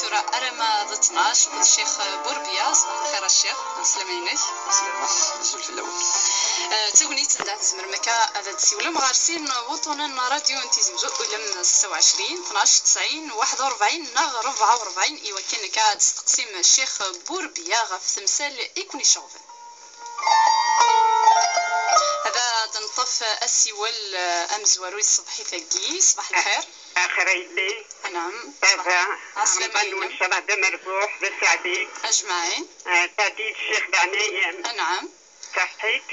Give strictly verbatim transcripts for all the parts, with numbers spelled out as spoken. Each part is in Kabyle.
Tura arama d ttnac akked Ccix Burbiya. Ṣbaḥ lxir a Ccix, ɛeslama-inek. Ɛeslama, azul fell-awen. Eh, d tagnit anda tzemrem akka ad d-tessiwlem ɣer sin wuṭunen n ṛadyu n Tizi Wezzu, ulem setta u ɛecrin, tnac, tesɛin, waḥed u ṛebɛin neɣ rebɛa u ṛebɛin, i wakken akka ad testeqsim Ccix Burbiya ɣef temsal i ken-iceɣben. Ad d-neṭṭef asiwel, eh, amezwaru i tṣebḥit-agi. Ṣbaḥ lxir. Axir a yelli. Anɛam. Baba, ɛeslama-inem. Ṛemḍan-nwen, ncallah d amerbuḥ, d aseɛdi. Ajmaɛin. Eh, tadid ccix d ɛnayen. Anɛam. Saḥit.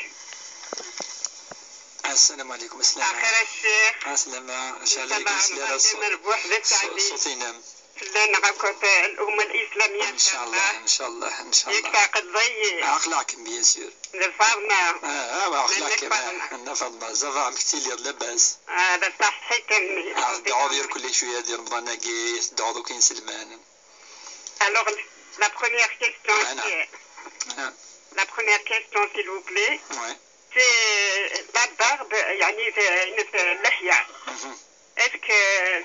Assalamu alaikum, aslama. Axir a ccix. Aslama, ncallah ncallah Ṛemḍan d amerbuḥ, d aseɛdi. Ṣṣut-inem. Fell-aneɣ akked الأمة الإسلامية, ncallah, ncallah, ncallah. Yak teɛqleḍ-iyi. Ɛeqleɣ-kem, bien sûr. D Faḍma. Ah, ah, ɛeqleɣ-kem, ah, Nna Faḍma, ça va, amek tiliḍ, labas? Ah, d taṣeḥḥit a mmi. Ah, tedɛuḍ irkelli cwiya di Remḍan-agi, tedɛuḍ akk inselman. Alors, la première question, c'est, la première question, s'il vous plaît. Ouais. C'est la barbe, يعني, c'est, c'est اللحية. Mhm. Est-ce que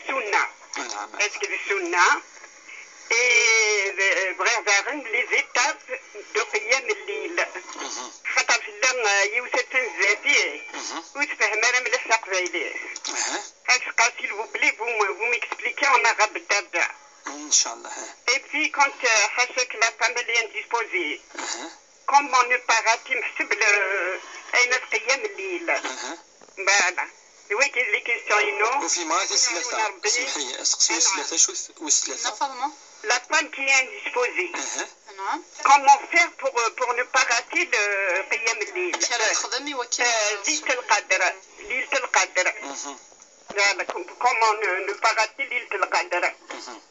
sunna? Naam. Est-ce que d sunna? Et, euh, bɣiɣ daɣen les étapes de qiyam al-layl. Mhm. Xaṭer tella, euh, yiwet attan zdat-i, mhm, ur tfehhem ara mliḥ taqbaylit. Aha. Est-ce que, s'il vous plaît, vous, me- vous m'expliquez en arabe d'abord? Inchallah, hein. Et puis, quand, euh, حاشاك, la femme elle est indisposée, aha, comment ne pas rater, meḥsub, le, ayen ad qiyam al-layl? Aha. Voilà. D wagi les questions-inu. Ur fhimeɣ ara tis tlata. Rebbi. Semḥ-iyi, aseqsi wis tlata, acu wis tlata? Nna Faḍma. La femme qui est indisposée. Aha. Naam. Comment faire pour, euh, pour ne pas rater le qiyam al-layl? Amek ara texdem i wakken, euh, Laylat al-Qadr. Laylat al-Qadr. Mhm. Voilà, com- comment ne, ne pas rater Laylat al-Qadr? Mhm.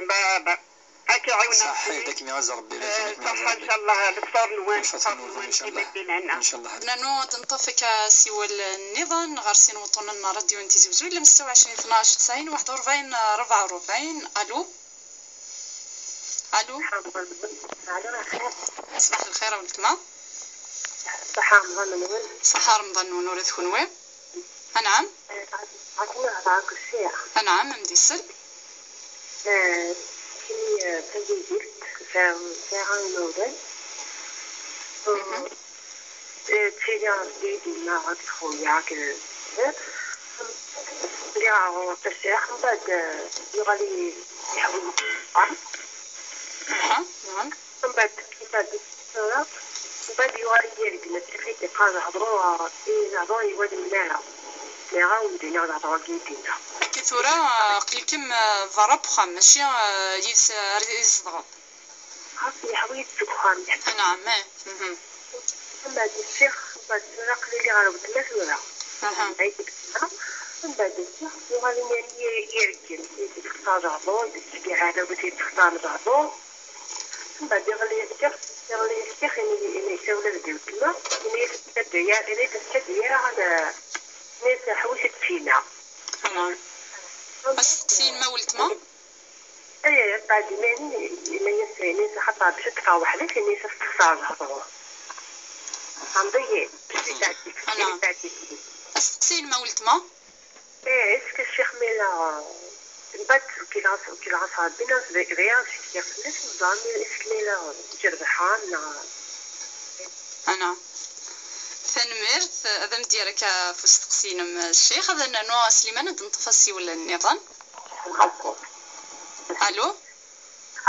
Baba. Ad k-iɛiwen Ṛebbi. Ṣaḥḥit, ad kem-iɛaz Ṛebbi, ad kem-iɛaz Ṛebbi. Ṣaḥḥa, ncallah, lefṭur-nwen, lefṭur-nwen, ncallah. Ncallah. Ncallah. Nernu ad nṭef akka asiwel nniḍen ɣer sin wuṭunen n ṛṛadyu n Tizi Wezzu, ilem setta u ɛecrin, tnac, tesɛin, waḥed u ṛebɛin, rebɛa u ṛebɛin. Alu? Alu? Alu, axir. Ṣbaḥ lxir a weltma. Ṣaḥḥa Remḍan-nwen. Ṣaḥḥa Remḍan-nwen ula d kenwi. Anɛam. Eh, ɛawen ad hedreɣ akked ccix. Anɛam, am d-isel. Eh, kini, eh, d tagidilt, sɛiɣ, sɛiɣ imawlan. Mhm. Eh, ttiliɣ d yelli-tneɣ akked xuya, akked, eh, lliɣ ɣur-s a ccix, mbeɛd, eh, yuɣal-iyi yeḥwi-yi. Aha, naam. Mbeɛd, mbeɛd, tura, mbeɛd yuɣal-iyi yergem, akken i d-yeqqar, nehḍru, eh, nehḍru i wallen ara. Nniɣ-awen-d, nniɣ nehḍru akken i d-yenna. Akka tura, aql-ikem, eh, berra n wexxam, mačči, eh, yid-s ara tzedɣeḍ? Xas yeḥwi-yi-d seg uxxam. Anɛam, eh. Mhm. Mbeɛd ccix, mbeɛd tura aql-i ɣer weltma tura. Aha. Ay deg tura, mbeɛd ccix, yuɣal-iyi yergem, i d-textar lehdur, i d-tettbiɛ arraw, i d-textar lehdur. Mbeɛd iɣli ccix, iɣli ccix, ini, ini, isawel-as-d i weltma, ini-as, "Ur tettaddu ara, ini-as, ur tettaddu ara, ad, ini-as, ḥewwes-d syin." Aha. Asteqsi yemma weltma? Aya, mbeɛd ini, ini-as, ini-as, "Xaṭer, bac ad teffeɣ weḥd-k, ini-as, ad s-textar lehdur." Fehmeḍ-iyi? Aha. Asteqsi yemma weltma? Eh, est-ce que Cheikh Mela, mbeɛd, ukileɣ-as, ukileɣ-as Rebbi, neɣ d, d aya, Cheikh Mela, est-ce que Mela, jerbeḥ-am, neɣ? Ana. Tanemmirt, ad am-d-yerr akka ɣef usteqsi-inem, Ccix. Ad nernu Sliman ad d-neṭṭef asiwel nniḍen. Alu?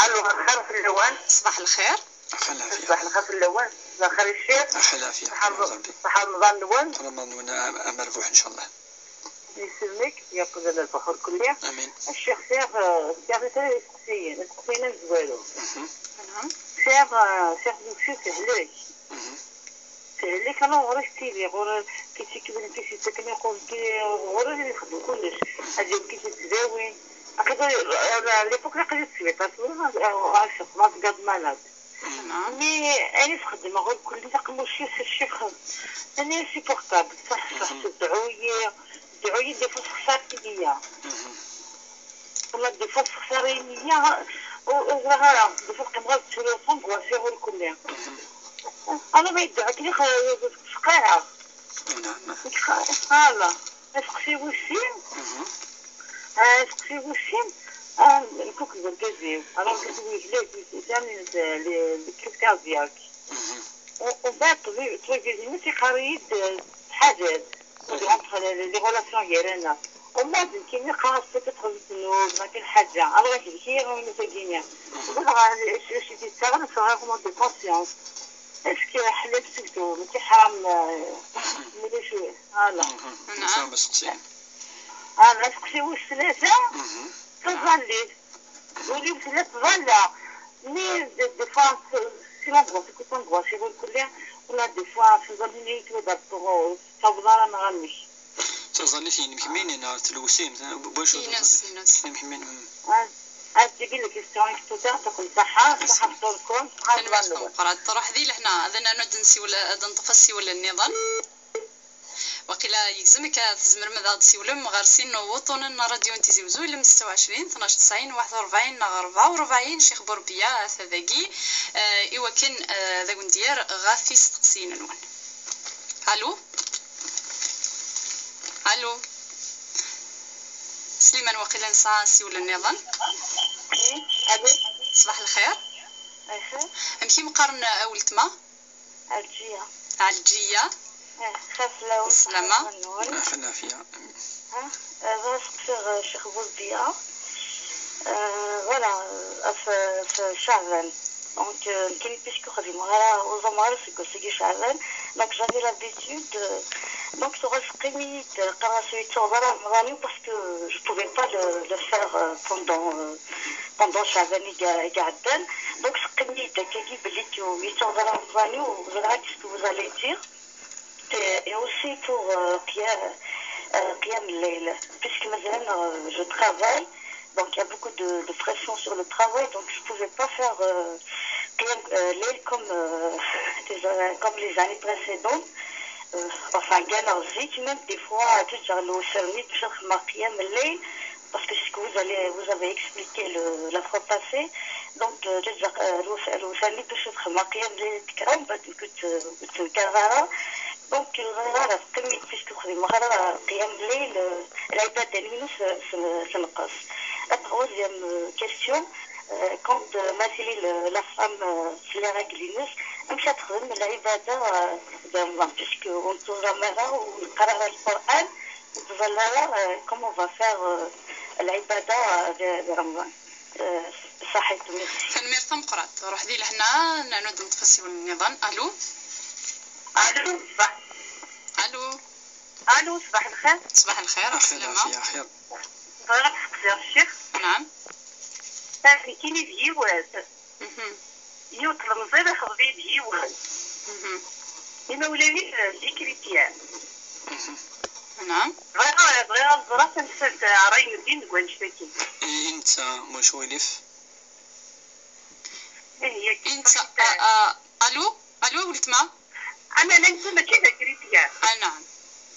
Alu, lxir fell-awen. Ṣbaḥ lxir. Lxir lɛafya. Ṣbaḥ lxir fell-awen. Lxir a ccix. Lxir lɛafya. Ṣaḥḥa Ṛebbi. Ṣaḥḥa Remḍan-nwen. Remḍan-nwen am-, amerbuḥ, ncallah. Yesselmek, yeqqed amerbuḥ urkelli. Amin. A ccix, sɛiɣ, eh, sɛiɣ kra isteqsiyen, isteqsiyen amezwaru. Mhm. Sɛiɣ, eh, sɛiɣ lweqt-iw tehlek. Mhm. Tehlek, alors ɣur-i tettili, ɣur-i kisi kibren, kisi tekken iqum, ki-, ɣur-i ad ixdem kullec. Ad yewwi kisi tesdawin. Aql-i, à l'époque, aql-i di sbiṭar, tura, eh, ɣer ccix, ma tgad malade. Mhm. Mais ayen i s-xeddmeɣ irkelli, aqemmuc-is, ccix, ani insupportable, ṣaḥ, ṣaḥ, mhm, tedɛu-yi, tedɛu-yi, des fois texṣer-iyi. Mhm. Wala des fois texṣer-iyi, ur, ur ẓriɣ ara, des fois qqimeɣ ad ttruɣ, angoissiɣ irkelli. Mhm. Ala ma yedɛu akken i x-, sqaɛeɣ. Naam. Nekk xa-, voilà. Aseqsi wis sin. Mhm. Ah, aseqsi wis sin. Ah, nekk akked urgaz-iw. Alors, nekk akked urgaz-iw, les, les crises cardiaques. Mhm. U, u mbeɛd ṭṭbib, ṭṭbib-inu yeqqar-iyi-d, eh, ttḥadar. Mhm. Entre les, les relations gar-aneɣ. U mbeɛd nekkini qqareɣ-as peut-être d ddnub, ma kan ḥaǧa. Alors, ihlek-iyi yiwen usagini. Mhm. Dɣa, acu, acu i d-yettaɣen, sɣiɣ mode de conscience. Est-ce que ḥlal seg-tu, mačči ḥram, eh, mhm, mulac, voilà. Mhm. Nɛam. Nfehhem asteqsi. Ah, asteqsi wis tlata, mhm, taẓallit. Ul-iw tella tḍalla. Mais des, des fois, c'est, c'est l'angoisse, c'est l'angoisse, c'est l'angoisse. On a des fois, c'est l'angoisse, c'est l'angoisse, c'est l'angoisse. Taẓallit-inem kemmini neɣ tlewsim? Wacu? Ines, ines. Inem kemmini. Ah, ah, تجيبي لك question, tout ça, تاكل صحة، صحة فطوركم، صحة. Tanemmirt tameqqrant. Ruḥ di lehna, ad nernu ad nsiwel, ad neṭṭef asiwel nniḍen. Waqila yegzem akka, tzemrem ad aɣ-d-siwlem ɣer sin n wuṭṭunen n ṛṛadyu n Tizi Wezzu, ilem setta u ɛecrin, tnac tesɛin, waḥed u ṛebɛin neɣ ṛebɛa u ṛebɛin, Ccix Burbiya ata dagi, eh, i wakken, eh, ad awen-d-yerr ɣef isteqsiyen-nwen. Alu? Alu? Sliman, waqila nesɛa asiwel nniḍen. Alu? Ṣbaḥ lxir. Amek i m-qqaren, a weltma? Ɛelǧiya. Ɛelǧiya. Eh, xir fell-awen. Sslama. Lɛafya, lɛafya. Ah, eh, bɣiɣ ad seqsiɣ, eh, Ccix Burbiya. Eh, voilà, eh, ɣef, ɣef Caɛban. Donc, eh, nekkini puisque ur xdimeɣ ara, ur ẓumeɣ ara seg wass-agi Caɛban. Donc, j'avais l'habitude, eh, donc, tuɣal teqqim-iyi-d, eh, qqareɣ-as ur yettaweḍ ara Remḍan-iw parce que je pouvais pas le, le faire, eh, pendant, eh, pendant Caɛban i iɛeddan. Donc, teqqim-iyi-d akkagi belli ur yettaweḍ ara Remḍan-iw, ur ẓriɣ ara qu'est-ce que vous allez dire. Et, et aussi pour, euh, qiyam, euh, qiyam lleyl, puisque maintenant, euh, je travaille, donc il y a beaucoup de, de pression sur le travail, donc je pouvais pas faire, euh, qiyam, euh, lleyl comme, euh, des, euh, comme les années précédentes. Euh, enfin, gganeɣ zik, même des fois, ǧǧiɣ lewṣayat-nni bac ad xedmeɣ qiyam lleyl, parce que c'est ce que vous allez, vous avez expliqué le, la fois passée. Donc, euh, ǧǧiɣ, euh, lewṣayat-nni bac ad xedmeɣ qiyam lleyl n tmeɣra, mbeɛd ur tt-, ur tt-nkareɣ ara. Donc, ur ẓriɣ ara teqqim-d, puisque ur xdimeɣ ara qiyam lleyl, euh, lɛibada-inu s-, s-, tenqes. La troisième, euh, question, euh, quand, euh, ma tili, euh, la femme, euh, s les règles-ines, amek ad texdem lɛibada, euh, di Remḍan, puisque ur nettuẓam ara, ur neqqar ara Lqur'an, ur nettẓalla ara, euh, comment on va faire, euh, lɛibada, euh, di, di Remḍan? Euh, ṣaḥit, merci. Tanemmirt tameqqrant. Ruḥ di lehna, nernu ad neṭṭef asiwel nniḍen. Alu? Alu, ṣṣbeḥ. Alu? Alu, ṣṣbeḥ lxir. Ṣṣbeḥ lxir, ɛeslama. Bɣiɣ ad seqsiɣ ccix. Nɛam. Nekkini d yiwet. Mhm. Yiwet tlemẓi d ixḍeb-iyi-d yiwen. Mhm. Imawlan-is d ikrityan. Mhm. Nɛam. Bɣiɣ, bɣiɣ ad ẓreɣ tamsalt ṛṛay n ddin deg wannect-agi. I, i netta, mwac walif? Ih, yak. I netta, a, a, alu? Alu, a weltma? Ama la netta mačči d akrityan. Ah, nɛam.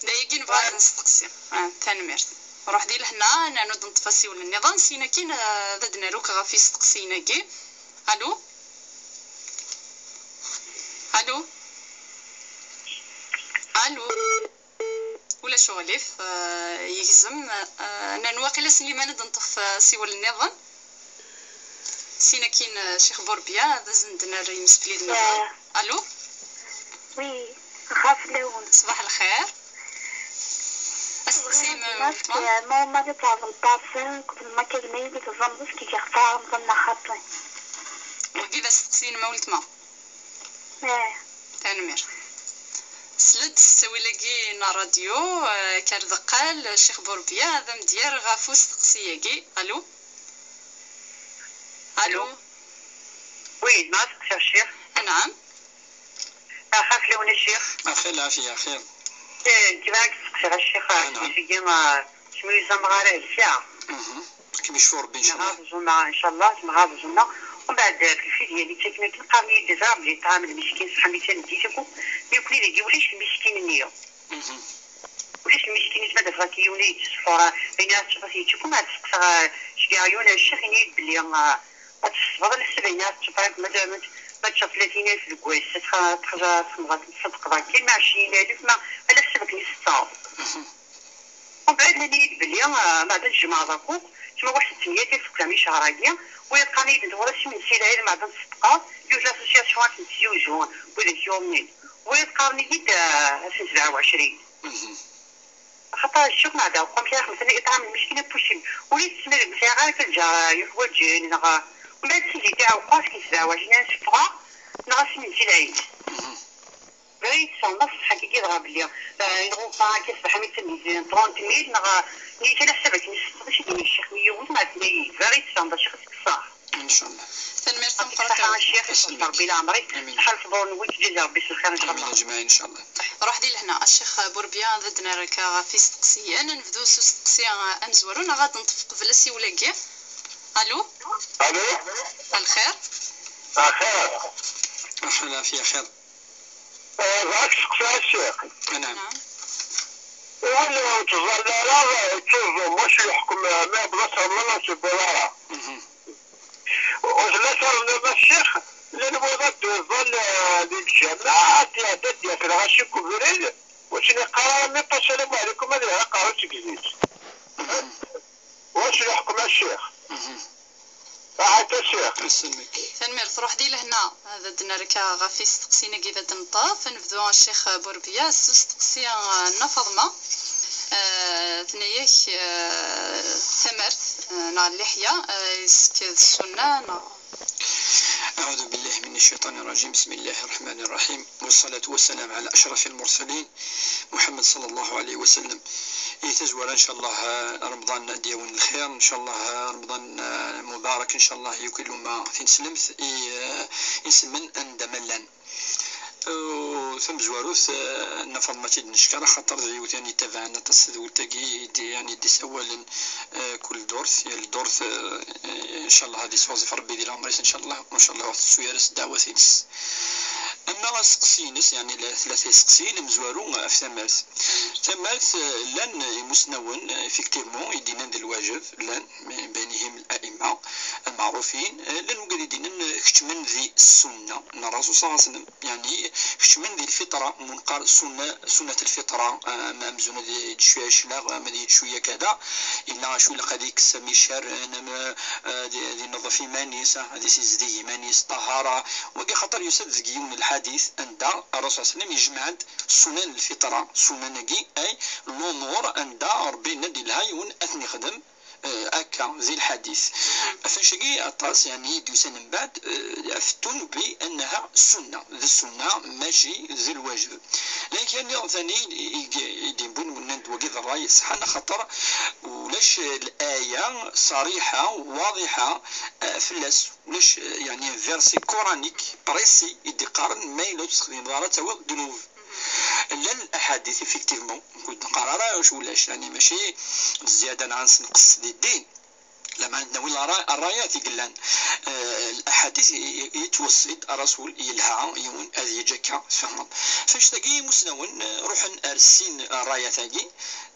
D ayagi nebɣa ad nesteqsi. Ah, tanemmirt. Ruḥ di lehna, nernu ad neṭṭef asiwel nniḍen, syin akin, ah, ad d-naruk ɣef yisteqsiyen-agi. Alu? Alu? Alu? Ulac uɣilif, ah, yegzem. Ah, nernu waqila s liman ad neṭṭef, ah, asiwel nniḍen. Syin akin, ah, Ccix Burbiya, ad asen-d-nerr imseflid nniḍen. Ah. Alu? Oui, ɣef lawen. Ṣbaḥ lxir. Asteqsi-m, bɣiɣ ad d-iniɣ, ma uma di tɛeḍ lṭafen, akked lmakagna i d-tẓamḍ, ad s-k-geɣ taɛemḍen neɣ xaṭi? Wagi d asteqsi-inem a weltma. Eh. Tanemmirt. Sel-d s ttawil-agi n ṛṛadyu, eh, kker deqqal, Ccix Burbiya, ad am-d-yerr ɣef usteqsi-agi. Alu? Alu? Alu? Oui, ma seqsiɣ ccix? Anɛam. Axaf lawen a ccix. Axir lɛafiya, axir. Eh, nekk bɣiɣ ad seqsiɣ a ccix, anɛam, seg-i, ah, Asmi ur ẓameɣ ara lsiɛa. Mhm. Ad kem-yecfu Rebbi, ncallah. Ẓumeɣ, ncallah, ẓumeɣ, ẓumeɣ. Umbeɛd, ɣef lfidya-nni ttaken akken, qqaren-iyi-d, ẓriɣ belli ṭṭɛam lmiskin ṣṣeḥḥa mi tt-am-d-itakk, nekkni dagi ulac lmiskin-nni. Mhm. Ulac lmiskin, ma d-afeɣ akka yiwen ad yettṣeffuṛ, ayen ara teččeḍ ad t-yettak, umbeɛd seqsaɣ, ah, ceggɛeɣ yiwen a ccix, yenna-yi-d belli, ah, ad tfesdeḍ ala sebɛin ara teččeḍ, ma d-, ma d-, ma teččeḍ tlatin alef deg wass, ad tx-, ad txedmeḍ, ad tṣeddqeḍ akken, ma ɛecrin alef, ma ala ḥsab akken i tettaɣeḍ. Mhm. Umbeɛd nnan-iyi-d belli, ah, ma d ad tjemɛeḍ akk, Kma waḥed n temyat i teqqam i ccehṛ-agi, wiyaḍ qqaren-iyi-d tura s imensi lɛid ma d nṣeddeq, yiwet l'association ad tent-yuzu, widak yuḍnin. Wiyaḍ qqaren-iyi-d, ah, ass n sebɛa u ɛecrin. Axaṭer ccɣel ma d aweqqam kra xemsa n iṭɛam n lmiskin impossible. Ur yessin ad sɛiɣ ara kan ǧar yuḥwaǧen, neɣ, ah, ma d tizit iɛewqen ass n sebɛa u ɛecrin ad sseffɣeɣ, neɣ ass n imensi lɛid. Bɣiɣ ad tesɛuḍ ṣṣeḥḥa-agi dɣa belli, eh, iɣufa akka ṣṣbeḥ mi ttnizin trente mille neɣ, eh, nniya kan aḥsab akken yesseqdec i d-yenna ccix mi yiwet ma tnayi. Bɣiɣ ad tesɛuḍ a ccix ad tekkseḍ. Inchallah. Tanemmirt tameqqrant. Ṣṣeḥḥa a ccix, yesseqdec Ṛebbi leɛmer-ik. Amin. Ṣṣeḥḥa lṣebur n wid tǧiz Ṛebbi s lxir inchallah. Amin ajmaɛin inchallah. Ruḥ di lehna a ccix Burbya, ad d-nerr akka ɣef isteqsiyen. Ad nebdu s usteqsi amezwaru neɣ ad neṭṭef qbel asiwel-agi? Alu? Alu? Lxir? Lxir. Lxir, lɛafya, xir. Eh, bɣiɣ ad k-steqsiɣ a ccix. Naɛam. Win ur ttẓalla ara, yettuẓum, wacu yeḥkem, ma yebḍa s rrman ur s-yewwiḍ ara. Mhm. Ur tella s rrman a ccix, llan wiḍ ad d-iẓẓal, eh, di lǧameɛ, ad d-iɛedda ad d-yaf lɣaci deg ubrid, ur ttneqqar ara mi ṭṭa ssalamu ɛlikum ad iɛiq aqerru-s seg zzit. Mhm. Wacu yeḥkem a ccix? Mhm. Ahat a ccix. Isellmek. Tanemmirt, ruḥ di lehna. Ad d-nerr akka ɣef isteqsiyen-agi ad d-neṭṭef. Ad nebdu a ccix Burbya s usteqsi, eh, n Nna Faḍma. Eh, tenna-yak, eh, tamart, eh, neɣ lliḥya, eh, est-ce que d ssunna neɣ? أعوذ بالله من الشيطان الرجيم. بسم الله الرحمن الرحيم. والصلاة والسلام على أشرف المرسلين محمد صلى الله عليه وسلم. I tazwara, ncallah, eh, Remḍan ad d-yawi lxir, ncallah, eh, Remḍan, eh, mubarak, ncallah, yakk i lumma tineslemt, i, eh, inselmen anda ma llan. Eh, tamezwarut, eh, Nna Faḍma ad tt-id-neckeṛ, axaṭer d yiwet yani yettabaɛen aṭas tadwilt-agi, i d-, yani d-isawalen, eh, kul ddurt, yal ddurt, eh, ncallah ad yesseɣzif Ṛebbi di leɛmeṛ-is, ncallah, u ncallah ur tettu ara s ddeɛwat-ines. Ama asteqsi-ines, yani la, tlata isteqsiyen, amezwaru ɣef tamart. Tamart, eh, llan imusnawen, eh, effectivement, i d-yennan d lwajeb, llan, min baynihim al-a'imma al-ma'rufin, eh, llan wigad i d-yennan, eh, keččmen di ssunna n Ṛṛasul ṣalla Llahu ɛalayhi wa sallam, yani keččmen di lfitra, ma neqqar ssunna, sunnat lfitra, eh, ma amzun ad yeǧǧ cwiya cclaɣ, ma ad yeǧǧ cwiya kada, yella acu ilaq ad yekkes, am icer, eh, am, eh, ad, ad ineḍḍef iman-is, eh, ad isizdeg iman-is, ṭṭahara, wagi axaṭer yusa-d deg yiwen n lḥadit anda Ṛṛasul ṣalla Llahu ɛalayhi wa sallam yejmeɛ-d ssunan n lfitra, ssunan-agi ay lumuṛ anda Ṛebbi yenna-d yelha yiwen ad ten-ixdem, eh, akka, di lḥadit. Ɣef wannect-agi aṭas, yani, i d-yusan mbeɛd, eh, fettun bi annaha ssunna, d ssunna, mačči d lwajeb. Lakin nniḍen tani i, i, i d-yewwin wennan d wagi d ṛṛay ṣeḥḥan, axaṭer ulac laya ṣariḥa, waḍiḥa, eh, fell-as. Ulac, eh, yani, un verset coranique précis i d-iqqaren ma yella ur tessexdimeḍ ara ad tawiḍ ddnub. Llan laḥadit, effectivement, ur d-neqqar ara acu ulac, yani mačči d zzyada neɣ ad nessenqes di ddin, lameɛna ad d-nawi ṛṛayat i yellan. Eh, laḥadit i, i, yettweṣṣi-d Ṛṛasul yelha yiwen ad yeǧǧ akka, tfehmeḍ. F annect-agi imusnawen, eh, ruḥen ar sin ṛṛayat-agi.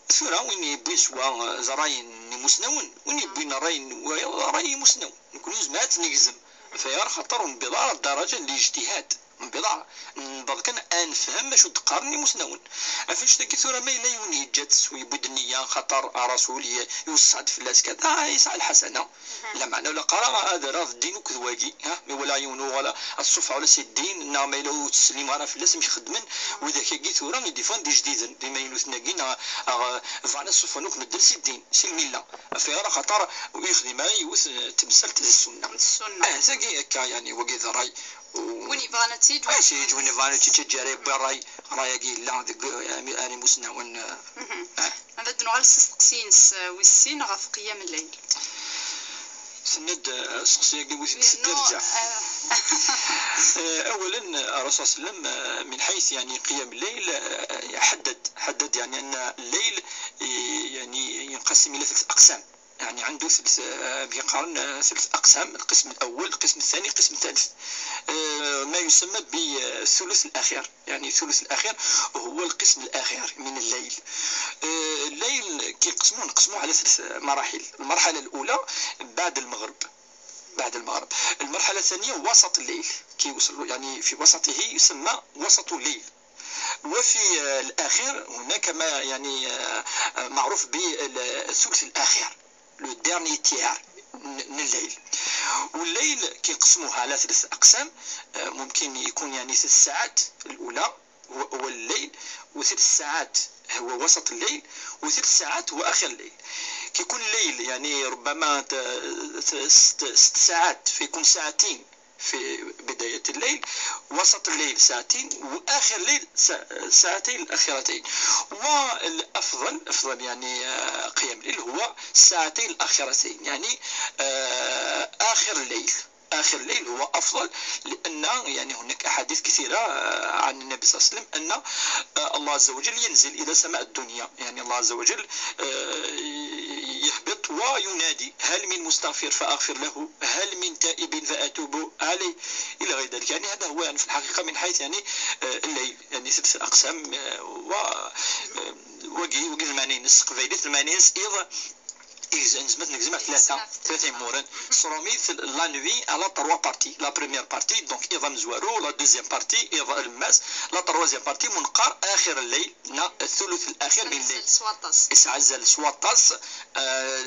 Tura win yewwin s wa, eh, d ṛṛay n imusnawen, win yewwin ṛṛay n wayeḍ d ṛṛay n imusnawen. Nekkni nezmer ad tt-negzem. Ɣef ayɣer? Xaṭer ur newwiḍ ara ddaraǧa n lijtihad. Ur newwiḍ ara. Newweḍ kan ad nefhem acu d-qqaren imusnawen. Ɣef annect-agi tura ma yella yiwen yeǧǧa-tt u yewwi-d nniya xaṭer Ṛṛasul i-, iweṣṣa-d fell-as kada, ah, yesɛa lḥasana. Lameɛna ur ilaq ara ad rreɣ d ddin akked wagi, ha? Mi walaɣ yiwen uɣal ad ṣṣufeɣ ula si ddin, neɣ ma yella ur ttsellim ara fell-as amek xeddmen widak-agi tura i d-iffɣen d ijdiden, d imaynuten-agi, neɣ, neɣ bɣan ad ṣṣufen akk medden si ddin, si lmilla. Ɣef ayɣer? Axaṭer ur yexdim ara yiwet, eh, temsalt d ssunna. D ssunna. Ah, tagi akka, yani, wagi d ṛṛay. U- Win yebɣan ad tt-yeǧǧ, ah, si yeǧǧ, win yebɣan ad tt-yeǧǧ ara yewwi ṛṛay, ṛṛay-agi yella deg, eh, ar imusnawen, eh, ah. Ad d-nuɣal s usteqsi-ines, eh, wis sin ɣef qiyam lleyl. Tenna-d, eh, asteqsi-agi wi t-id-terǧa. Eh, أولا، eh, الرسول صلى الله عليه وسلم, eh, من حيث, يعني, قيام الليل, eh, حدد, حدد, يعني, أن الليل, eh, يعني, ينقسم إلى ثلاث أقسام. يعني عنده ثلاث, eh, بيقارن, eh, ثلاث أقسام، القسم الأول، القسم الثاني، القسم الثالث. Eh, ما يسمى بالثلث الأخير، يعني الثلث الأخير هو القسم الأخير من الليل. Eh, الليل كيقسموه، نقسموه على ثلاث مراحل. المرحلة الأولى بعد المغرب، بعد المغرب. المرحلة الثانية وسط الليل، كي يوصل، يعني، في وسطه يسمى وسط الليل. وفي، آه، الأخير هناك ما، يعني، آه، آه، معروف بالثلث الأخير. le dernier tiers n n lleyl. والليل كيقسموه على ثلاث أقسام. آه، ممكن يكون يعني ثلاث ساعات الأولى هو أول الليل، وثلاث ساعات هو وسط الليل، وثلاث ساعات هو آخر الليل. كيكون الليل يعني ربما ت- ت- ست ست ساعات، فيكون ساعتين في بداية الليل، وسط الليل ساعتين، وآخر الليل سا- ساعتين الأخيرتين. والأفضل، أفضل يعني آه، قيام الليل هو الساعتين الأخيرتين، يعني آه، آخر الليل. آخر الليل هو أفضل، لأن يعني هناك أحاديث كثيرة آه، عن النبي صلى الله عليه وسلم أن آه، الله عز وجل ينزل إلى سماء الدنيا، يعني الله عز وجل آه، يهبط وينادي: "هل من مستغفر فأغفر له، هل من تائب فأتوب عليه"، إلى غير ذلك. يعني هذا هو يعني في الحقيقة من حيث يعني آه، الليل، يعني ثلاث أقسام آه، و آه، وقي وقي المعنيين السقفيلي المعنيين إذا إذا نزمت نقزم ثلاثة ثلاثة يمورن سروميث. La nuit à la trois parties. La première partie donc إذا مزوارو، la deuxième partie إذا الماس، la troisième partie منقار آخر الليل، نا الثلث الأخير من الليل. Azal s waṭas. يسعزل سواطاس آه،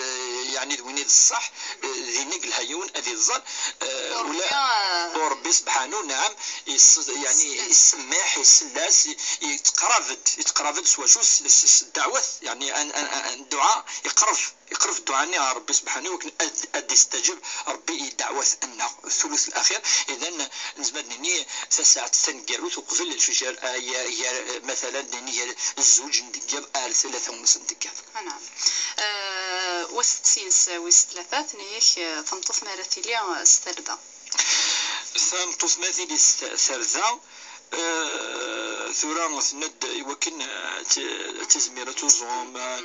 يعني دويني الصح آه، ذي نقل هيون أذي الظل آه، ولا وربي سبحانه نعم يس يعني يسمح يسلاس يتقرافد يتقرافد سوا شو الدعوات يعني أن أن أن الدعاء يقرف يقرف الدعاء ني ربي سبحانه وكن أد أد يستجب ربي دعوات أن الثلث الأخير. إذا نزمد ني ساعة تنقروت وقبل الفجر آه، يا يا مثلا ني الزوج ندقر آل ثلاثة ونص ندقر. نعم. آه، وست سينس وست ثلاثة نيك آه، تمطوث مارا تيلي آه، ستردة. Tameṭṭut ma tili s- terda, eh, tura tenna-d iwakken ad t- ad tizmir ad tuẓum, eh,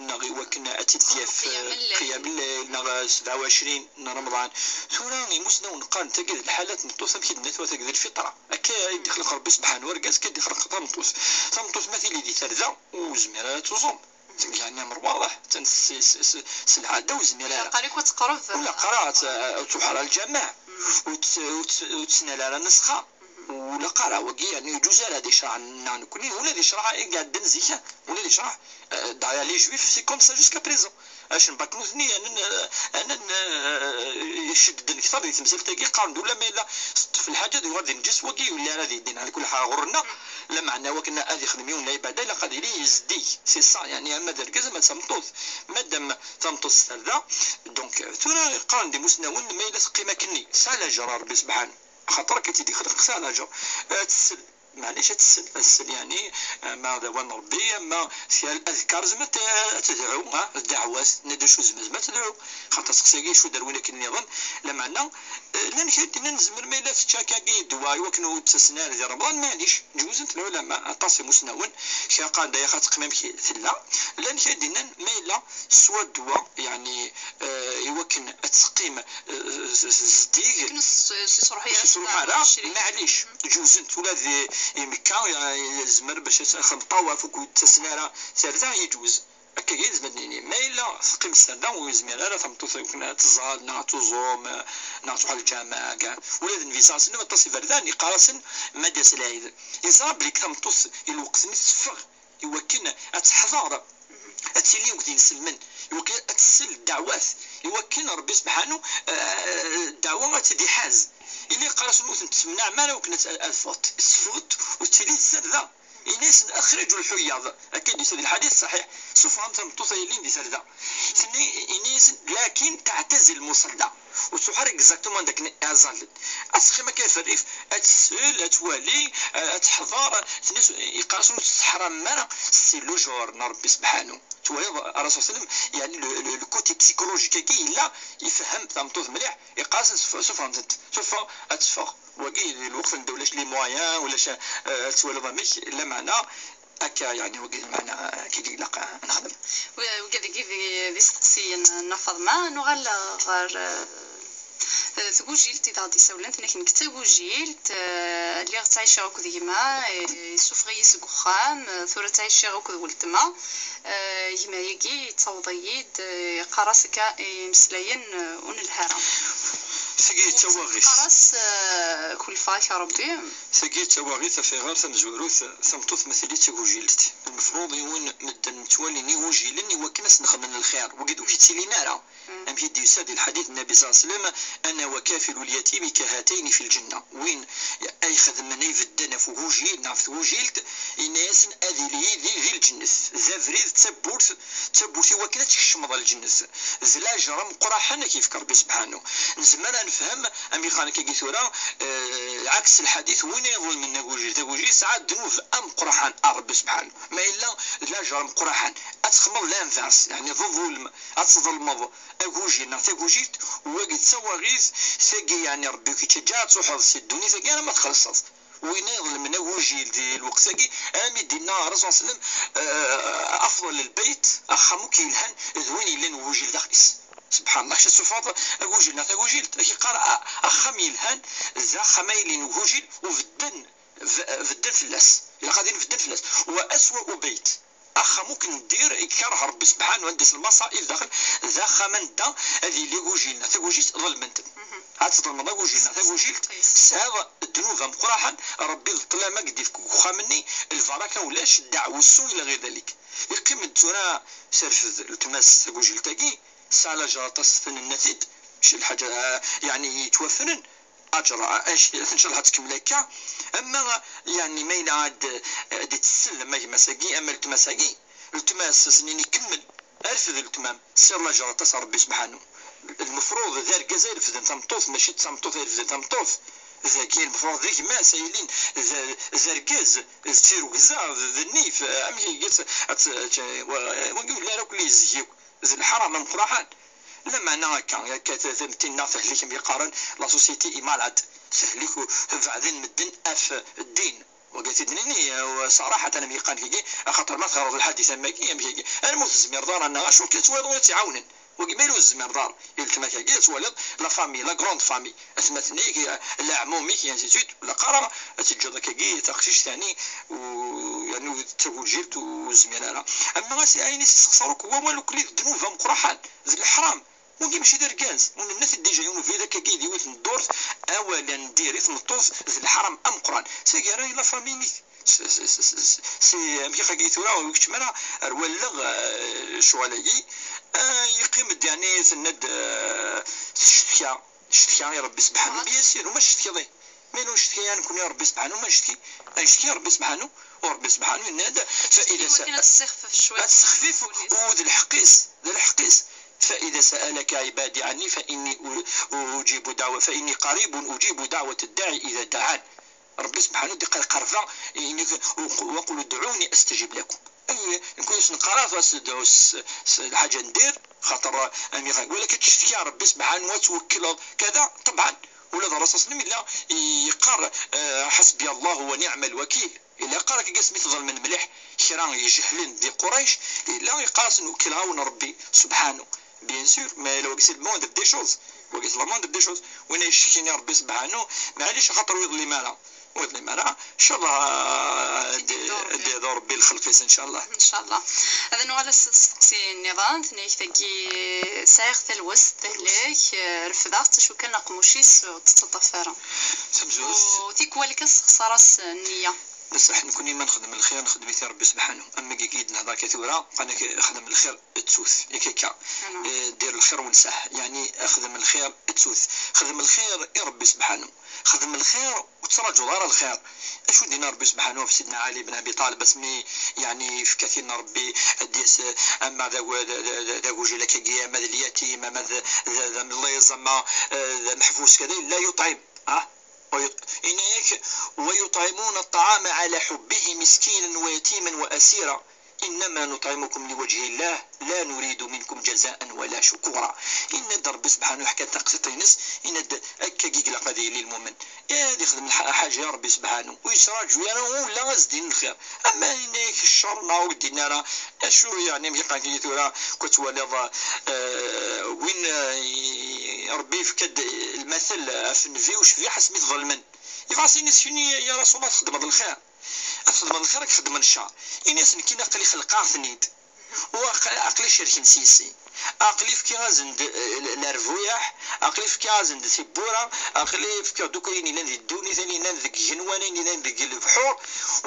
neɣ iwakken ad tt-id-yaf eh, qiyam lleyl neɣ sebɛa u ɛecrin n Remḍan. Tura imusnawen qqaren tagi d lḥala n tmeṭṭut amek i d-nenna tura tagi d lfitra. Akka i d-ixleq Rebbi sebḥan urgaz, akka i d-ixleq tameṭṭut. Tameṭṭut ma tili di terda ur tezmir ara ad tuẓum. Yeɛni amr waḍeḥ, atan s- s- s- s lɛada ur yezmir ara. Ilaq-as ad teqreb. Ur ilaq ara ad t- ad truḥ ɣer lǧameɛ, ur tt- ur tt- ur tettnal ara nnṣeḥa. Ur ilaq ara, wagi yeɛni ur yeǧuz ara di ccreɛ-nneɣ nekkni, ula di ccreɛ i iɛeddan zik, ula di ccreɛ. Eh, d'ailleurs les juifs c'est comme ça jusqu'à présent. Acu n bac nutni anen anen eh, iceddden kter di temsalt-agi, qqaren-d ula ma yella teṭṭef lḥaǧa ad yuɣal d lǧens wagi ur yelli ara di ddin. Ɛla kulli ḥal ɣur-nneɣ, lameɛna wakken ad ixdem yiwen lɛibada ilaq ad yili yezdig, c'est ça, yeɛni ama d argaz ama d tameṭṭut. Madam tameṭṭut s terda, donc tura qqaren-d imusnawen ma yella teqqim akkenni tesɛa lajer a Rebbi sebḥan, axaṭer akka i tt-id-ixleq tesɛa lajer. Ad tessel, maɛlic ad tessel, ad tessel yeɛni ama d awal n Rebbi ama kra n ladkar, zemret ad tedɛu, ah, ddeɛwat, nna d acu zemret ad tedɛu. Xaṭer asteqsi-agi icudd ar win akken nniḍen, lameɛna eh, llan kra n dinna nezmer ma yella tečča akkagi ddwa i wakken ur d-ttasen ara di Remḍan, maɛlic, ǧewzen-t lɛulama, aṭas imusnawen, kra qqaren-d ay axaṭ teqqim amek tella, llan kra n dinna ma yella teswa ddwa, yeɛni eh, i wakken ad teqqim eh, z- z- zeddig, akken ur s- ur s-isruḥ ara, ur s-isruḥ ara, maɛlic, ǧewzen-t ula d imekka, eh, yezmer bac ad texdem ṭṭawaf, ur d-ttasen ara terda, yeǧwez. Akka i yezmer ad nini, ma yella teqqim s terda ur yezmir ara tameṭṭut akken ad tẓall neɣ ad tuẓum neɣ ad truḥ ɣer lǧameɛ, kra. Ula d nnbi ṣalla Llahu ɛalayhi wa sallam aṭas iberdan yeqqar-asen ma d-yas lɛid. Yeẓra belli deg tameṭṭut i lweqt-nni teffeɣ i wakken ad teḥḍer, ad tili deg inselmen, i wakken ad tessel ddeɛwat, i wakken Rebbi sebḥanu eh, ddeɛwa ad tt-id-iḥaz. Yella yeqqar-asen ur tent-temneɛ ara wakken ad ad teffɣent, teffeɣ-d ur tettili d tarda. Ini-asen: "أخرجوا الحيض." Akka i d-yusa di lḥadit ṣṣaḥiḥ. Suffɣem tameṭṭut ay yellin di tarda. Tenna, ini-asen: "لكن تعتزل المصلى." Ur truḥ ara exactement d akken i ẓallen. Ad teqqim akka ɣef rrif, ad tessel, ad twali, ad teḥḍer. Tenna-as, yeqqar-as ur tettḥaramem ara, c'est le jour n Rebbi sebḥanu. Twaliḍ Rasul sallam, yeɛni le, le, le côté psychologique-agi yella, ifehhem tameṭṭut mliḥ, yeqqar-as suffɣem-tent, suffeɣ ad teffeɣ. Wagi di lweqt anda ulac les moyens, ulac eh, ad twaliḍ amek, lameɛna akka, yeɛni wagi d lmeɛna akka i ilaq ad nexdem. Wagi dagi d d isteqsiyen n Nna Faḍma. Nuɣal ɣer eh, eh, tgujilt i d aɣ-d-isawlen, tenna-k: "Nekk d tagujilt, eh, lliɣ ttɛiceɣ akked gma, eh, yessufeɣ-iyi seg uxxam, eh, tura ttɛiceɣ akked weltma." Eh, gma-agi yettaweḍ-iyi-d, eh, yeqqar-as akka imeslayen eh, ur nelhi ara. Tagi d tawaɣit. Qqar-as, eh, kulfeɣ-ak a Rebbi. Tagi d tawaɣit, afayɣer tamezwarut, tameṭṭut ma tili d tagujilt. Lmefruḍ i win medden ttwalin igujilen i wakken ad sen-xedmen lxir. Wigi d ur yettilin ara. Amek i d-yusa di lḥadit n Nnabi صلى الله عليه وسلم: "أنا وكافل اليتيم كهاتين في الجنة." Win ay xedmen, ay bedden ɣef ugujil neɣ ɣef tgujilt, yenna-yasen: "Ad ili yid-i di lǧennet." D abrid, d tawwurt, d tawwurt i wakken ad tkecmeḍ ɣer lǧennet. D lajer ameqqraḥen i k-yefka Rebbi sebḥanu. Nezmer ad nefhem, am iqan akkagi tura, eh, ɛaks lḥadit, win iḍelmen agujil, tagujil tesɛa ddnub ameqqraḥen ar Rebbi sebḥanu. Ma yella d lajer ameqqraḥen, ad texmeḍ l'inverse, yeɛni d ḍulm, ad tḍelmeḍ agujil neɣ tagujilt, wagi d tawaɣit, tagi yeɛni Rebbi ur k-ittaǧǧa ad truḥeḍ si ddunit-agi ara ma txellṣeḍ. Win iḍelmen agujil di lweqt-agi, armi d-inna Ṛṛasul صلى الله عليه وسلم, eh, "أفضل البيت", axxam akk yelhan, d win yellan ugujil daxel-is. Subḥan Allah, kečč ad tufaḍ agujil neɣ tagujilt, ak-iqqar a-, axxam yelhan, d axxam ay yellan ugujil, u bedden, b-, bedden fell-as. Ilaq ad inbedden fell-as. "وأسوأ بيت", axxam akk n ddir i ikerh Rebbi sebḥanu, anda-s lmaṣaib daxel, d axxam anda ad yili agujil neɣ tagujilt ḍelmen-ten. Ad tḍelmeḍ agujil neɣ tagujilt, tesɛiḍ ddnub ameqqraḥen, Rebbi d ṭṭlam ad k-d-ifk deg uxxam-nni, lbaraka ulac, ddeɛwessu ila ɣir dalik. Yeqqim-d tura, terfed letma-s tagujilt-agi, tesɛa lajer aṭas, tenna-t-id, mačči lḥaǧa, ah, yeɛni yettwafren, aǧer, ah, ac-, ncallah ad tkemmel akka. Ama, yeɛni, ma yella ad, ad d-tessellem a gma-s-agi, ama letma-s-agi, letma-s ad s-nini kemmel, rfed letma-m, sir lajer aṭas a Rebbi sebḥanu. Lmefruḍ d argaz ay refden tameṭṭut, mačči d tameṭṭut ay refden tameṭṭut. Dagi lmefruḍ d gma-s ay yilin d, d argaz, d tirugza, d, d nnif, amek iga-tt, ad tt-, tt-, wa-, wagi ur yelli ara akk yezzi akk. D leḥram ameqqraḥen. Lameɛna akka, akka t-, t-, tinna tehlek, am yeqqaren, la société est malade. Tehlek u-, beɛden medden ɣef ddin. Wagi t-id-nini, eh, ṣaraḥa, am yeqqan kiki, axaṭer ma teɣreḍ lḥadit am wagi, am kiki, arma ur tezmireḍ ara, neɣ acu akka twalaḍ ur tt-iɛawnen. Wagi ma ur tezmireḍ ara, i weltma-k-agi ad twaliḍ la famille, la grande famille. Atmaten-ik, leɛmum-ik, et ainsi de suite, la qqar ad teǧǧeḍ akkagi taqcict, yani, u-, yani, u-, d tagujilt ur tezmir ara. Ama as-, ayen i s-yessexṣar akk wawal, akk d ddnub ameqqraḥen, d leḥram. Wagi mačči d argaz, ur nenna-t-id déjà, yiwen ubrid akkagi di yiwet n ddurt, awal n diri tmeṭṭut, d leḥram ameqqran. Tagara i la famille-ik. S-, s-, s-, s-, s-, si, amek i xagi tura, ur keččem ara ar walleɣ, eh, ccɣel-agi. Eh, yeqqim-d, yani, tenna-d, eh, teccetka, teccetka i Rebbi sebḥanu. Bien sûr, uma teccetka, eh. Ma ur necetki ara nekni i Rebbi sebḥanu, ma necetki, ad necetki i Rebbi sebḥanu, u Rebbi sebḥanu yenna-d, فإذا س-, ad tessexfef cwiṭ. Ad tessexfif, u d lḥeqq-is, d lḥeqq-is. فإذا سألك عبادي عني فإني أ-، أجيب دعوة، فإني قريب أجيب دعوة الداعي إذا دعان. Rebbi sebḥanu d-iqqar qerba, ini-, وقل ادعوني أستجب لكم. Ay, nekk ur sen-qqar ara s, s, s lḥaǧa n dir, xaṭer, eh, amiɣ, walakin ad tecetki ar Rebbi sebḥanu, ad twekkleḍ, kada, ṭebɛan. Ula d Ṛṛasul صلى الله عليه وسلم yella yeqqar, eh, حسبي الله ونعم الوكيل. Yella yeqqar akka, asmi t-ḍelmen mliḥ kra ijehlen di Qurayc, yella yeqqar-asen: "Wekkileɣ-awen Ṛebbi sebḥanu." Bien sûr, mais là, c'est le moindre des choses. Wagi, c'est la moindre des choses. Win ay yecetkin i Rebbi sebḥanu, maɛlic, axaṭer ur yeḍlim ara. Ur yeḍlim ara. Inchallah, ad d-, ad d-yehdu Rebbi lxelq-is, inchallah. Inchallah. Ad nuɣal s testeqsi nniḍen, tenna-yak tagi, sɛiɣ talwest, tehlek, eh, refdeɣ-tt, acu kan aqmuc-is ur tettaṭṭaf ara. Tamezwarut. U tikwal kan sexṣar-as nniya. Beṣṣeḥ, nekni ma nexdem lxir, nexdem-it i Rebbi sebḥanu. Am wigi i d-nehder akka tura, qal-ak xdem lxir, ttut, yak akka. Eh, dir lxir wenseḥ, yeɛni xdem lxir, ttut. Xdem lxir i Rebbi sebḥanu. Xdem lxir, ur ttraǧuḍ ara lxir. Acu d-yenna Rebbi sebḥanu ɣef Sidna Ɛli ben Abi Ṭaleb, asmi, yeɛni, yefka tin n Rebbi, ad d-yas, ama d agu-, d, d, d, d agujil akkagi, ama d lyatim, ama d, d, d amelliẓ, ama, eh, d ameḥbus, kada, لا يطعم. Ah? ويط-، yenna-yak: "ويطعمون الطعام على حبه مسكينا ويتيما وأسيرا إنما نطعمكم لوجه الله لا نريد منكم جزاء ولا شكورا." Yenna-d Rebbi sebḥanu, yeḥka-d taqsiṭ-ines, yenna-d: "Akka i ilaq ad yili lmumen." Ad ixdem lḥa-, ḥaǧa i Rebbi sebḥanu, ur yettraǧu ara ula ad s-d-inin lxir. Ama yenna-yak ccer neɣ ur k-d-yenni ara, acu yeɛni, mi qqaren-k-id tura, kul twaliḍ, eh, win, eh, i-, Rebbi yefka-d lmatel ɣef nnbi ucbiḥ asmi t-ḍelmen. Yebɣa ad s-yini: "Sekni ya Rasul Allah, txeddmeḍ lxir. Ad txeddmeḍ lxir, ad k-xeddmen ccer." Ini-as: "Nekkini aql-i xelqeɣ-ten-id. Aql-i cerken s yis-i. Aql-i fkiɣ-asen-d, eh, lerbuyaḥ, aql-i fkiɣ-asen-d tiwwura, aql-i fkiɣ-d akk ayen yellan di ddunit, ayen yellan deg igenwan, ayen yellan deg lebḥur,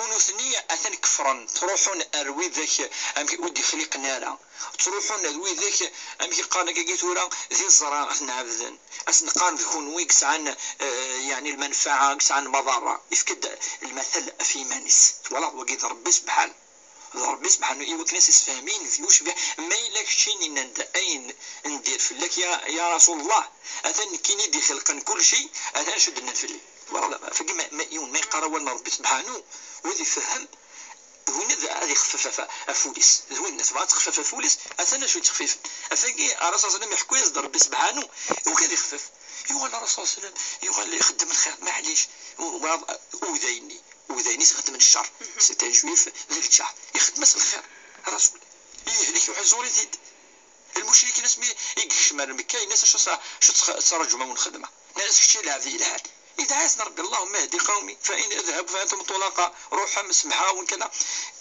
u nutni atan kefren, ttruḥun ar widak amek ur d-ixliqen ara, ttruḥun ar widak amek i qqaren akkagi tura d iẓra ad ten-ɛebden, ad sen-qqaren d kunwi i yesɛan, eh, yeɛni lmanfaɛa, i yesɛan lmaḍerra. Yefka-d lmatal ɣef yiman-is. Twalaḍ, wagi d Ṛebbi sebḥan. D Ṛebbi sebḥanu i wakken ad s-isfehmin d yucbiḥ. Ma yella keččini nnan-d ayen n dir fell-ak ya, ya Rasul Allah, atan nekkini i d-ixelqen kulci, atan acu d-nnan fell-i. Twalaḍ, fagi ma, ma yiwen ma yeqqar awal n Ṛebbi sebḥanu, u ad ifehhem, d win ad, ad ixfef af, af ul-is. D win tebɣa ad texfef af ul-is, atan acu yettxfifen. Afagi, Rasul sallam iḥekku-yas-d Ṛebbi sebḥanu, iwakken ad ixfef. Yuɣal Rasul sallam, yuɣal ixeddem lxir, maɛlic, u, u, u d ayenni. U d ayen i s-ixeddmen ccer. C'est un juif d lǧaḥ. Ixeddem-as lxir. Rasul. Yehlek uḥeẓur-it-id. Lmucrikin asmi i yekcem ar Mekka, yenna-as: "Acu sa-, acu tettx-, tettraǧum a wen-xedmeɣ?" Nnan-as: "Kečč i lɛebd yelhan." Idɛa-yasen Ṛebbi: "اللهم اهد قومي فإن اذهبوا فأنتم الطلقاء." Ruḥem, semḥeɣ-awen kada.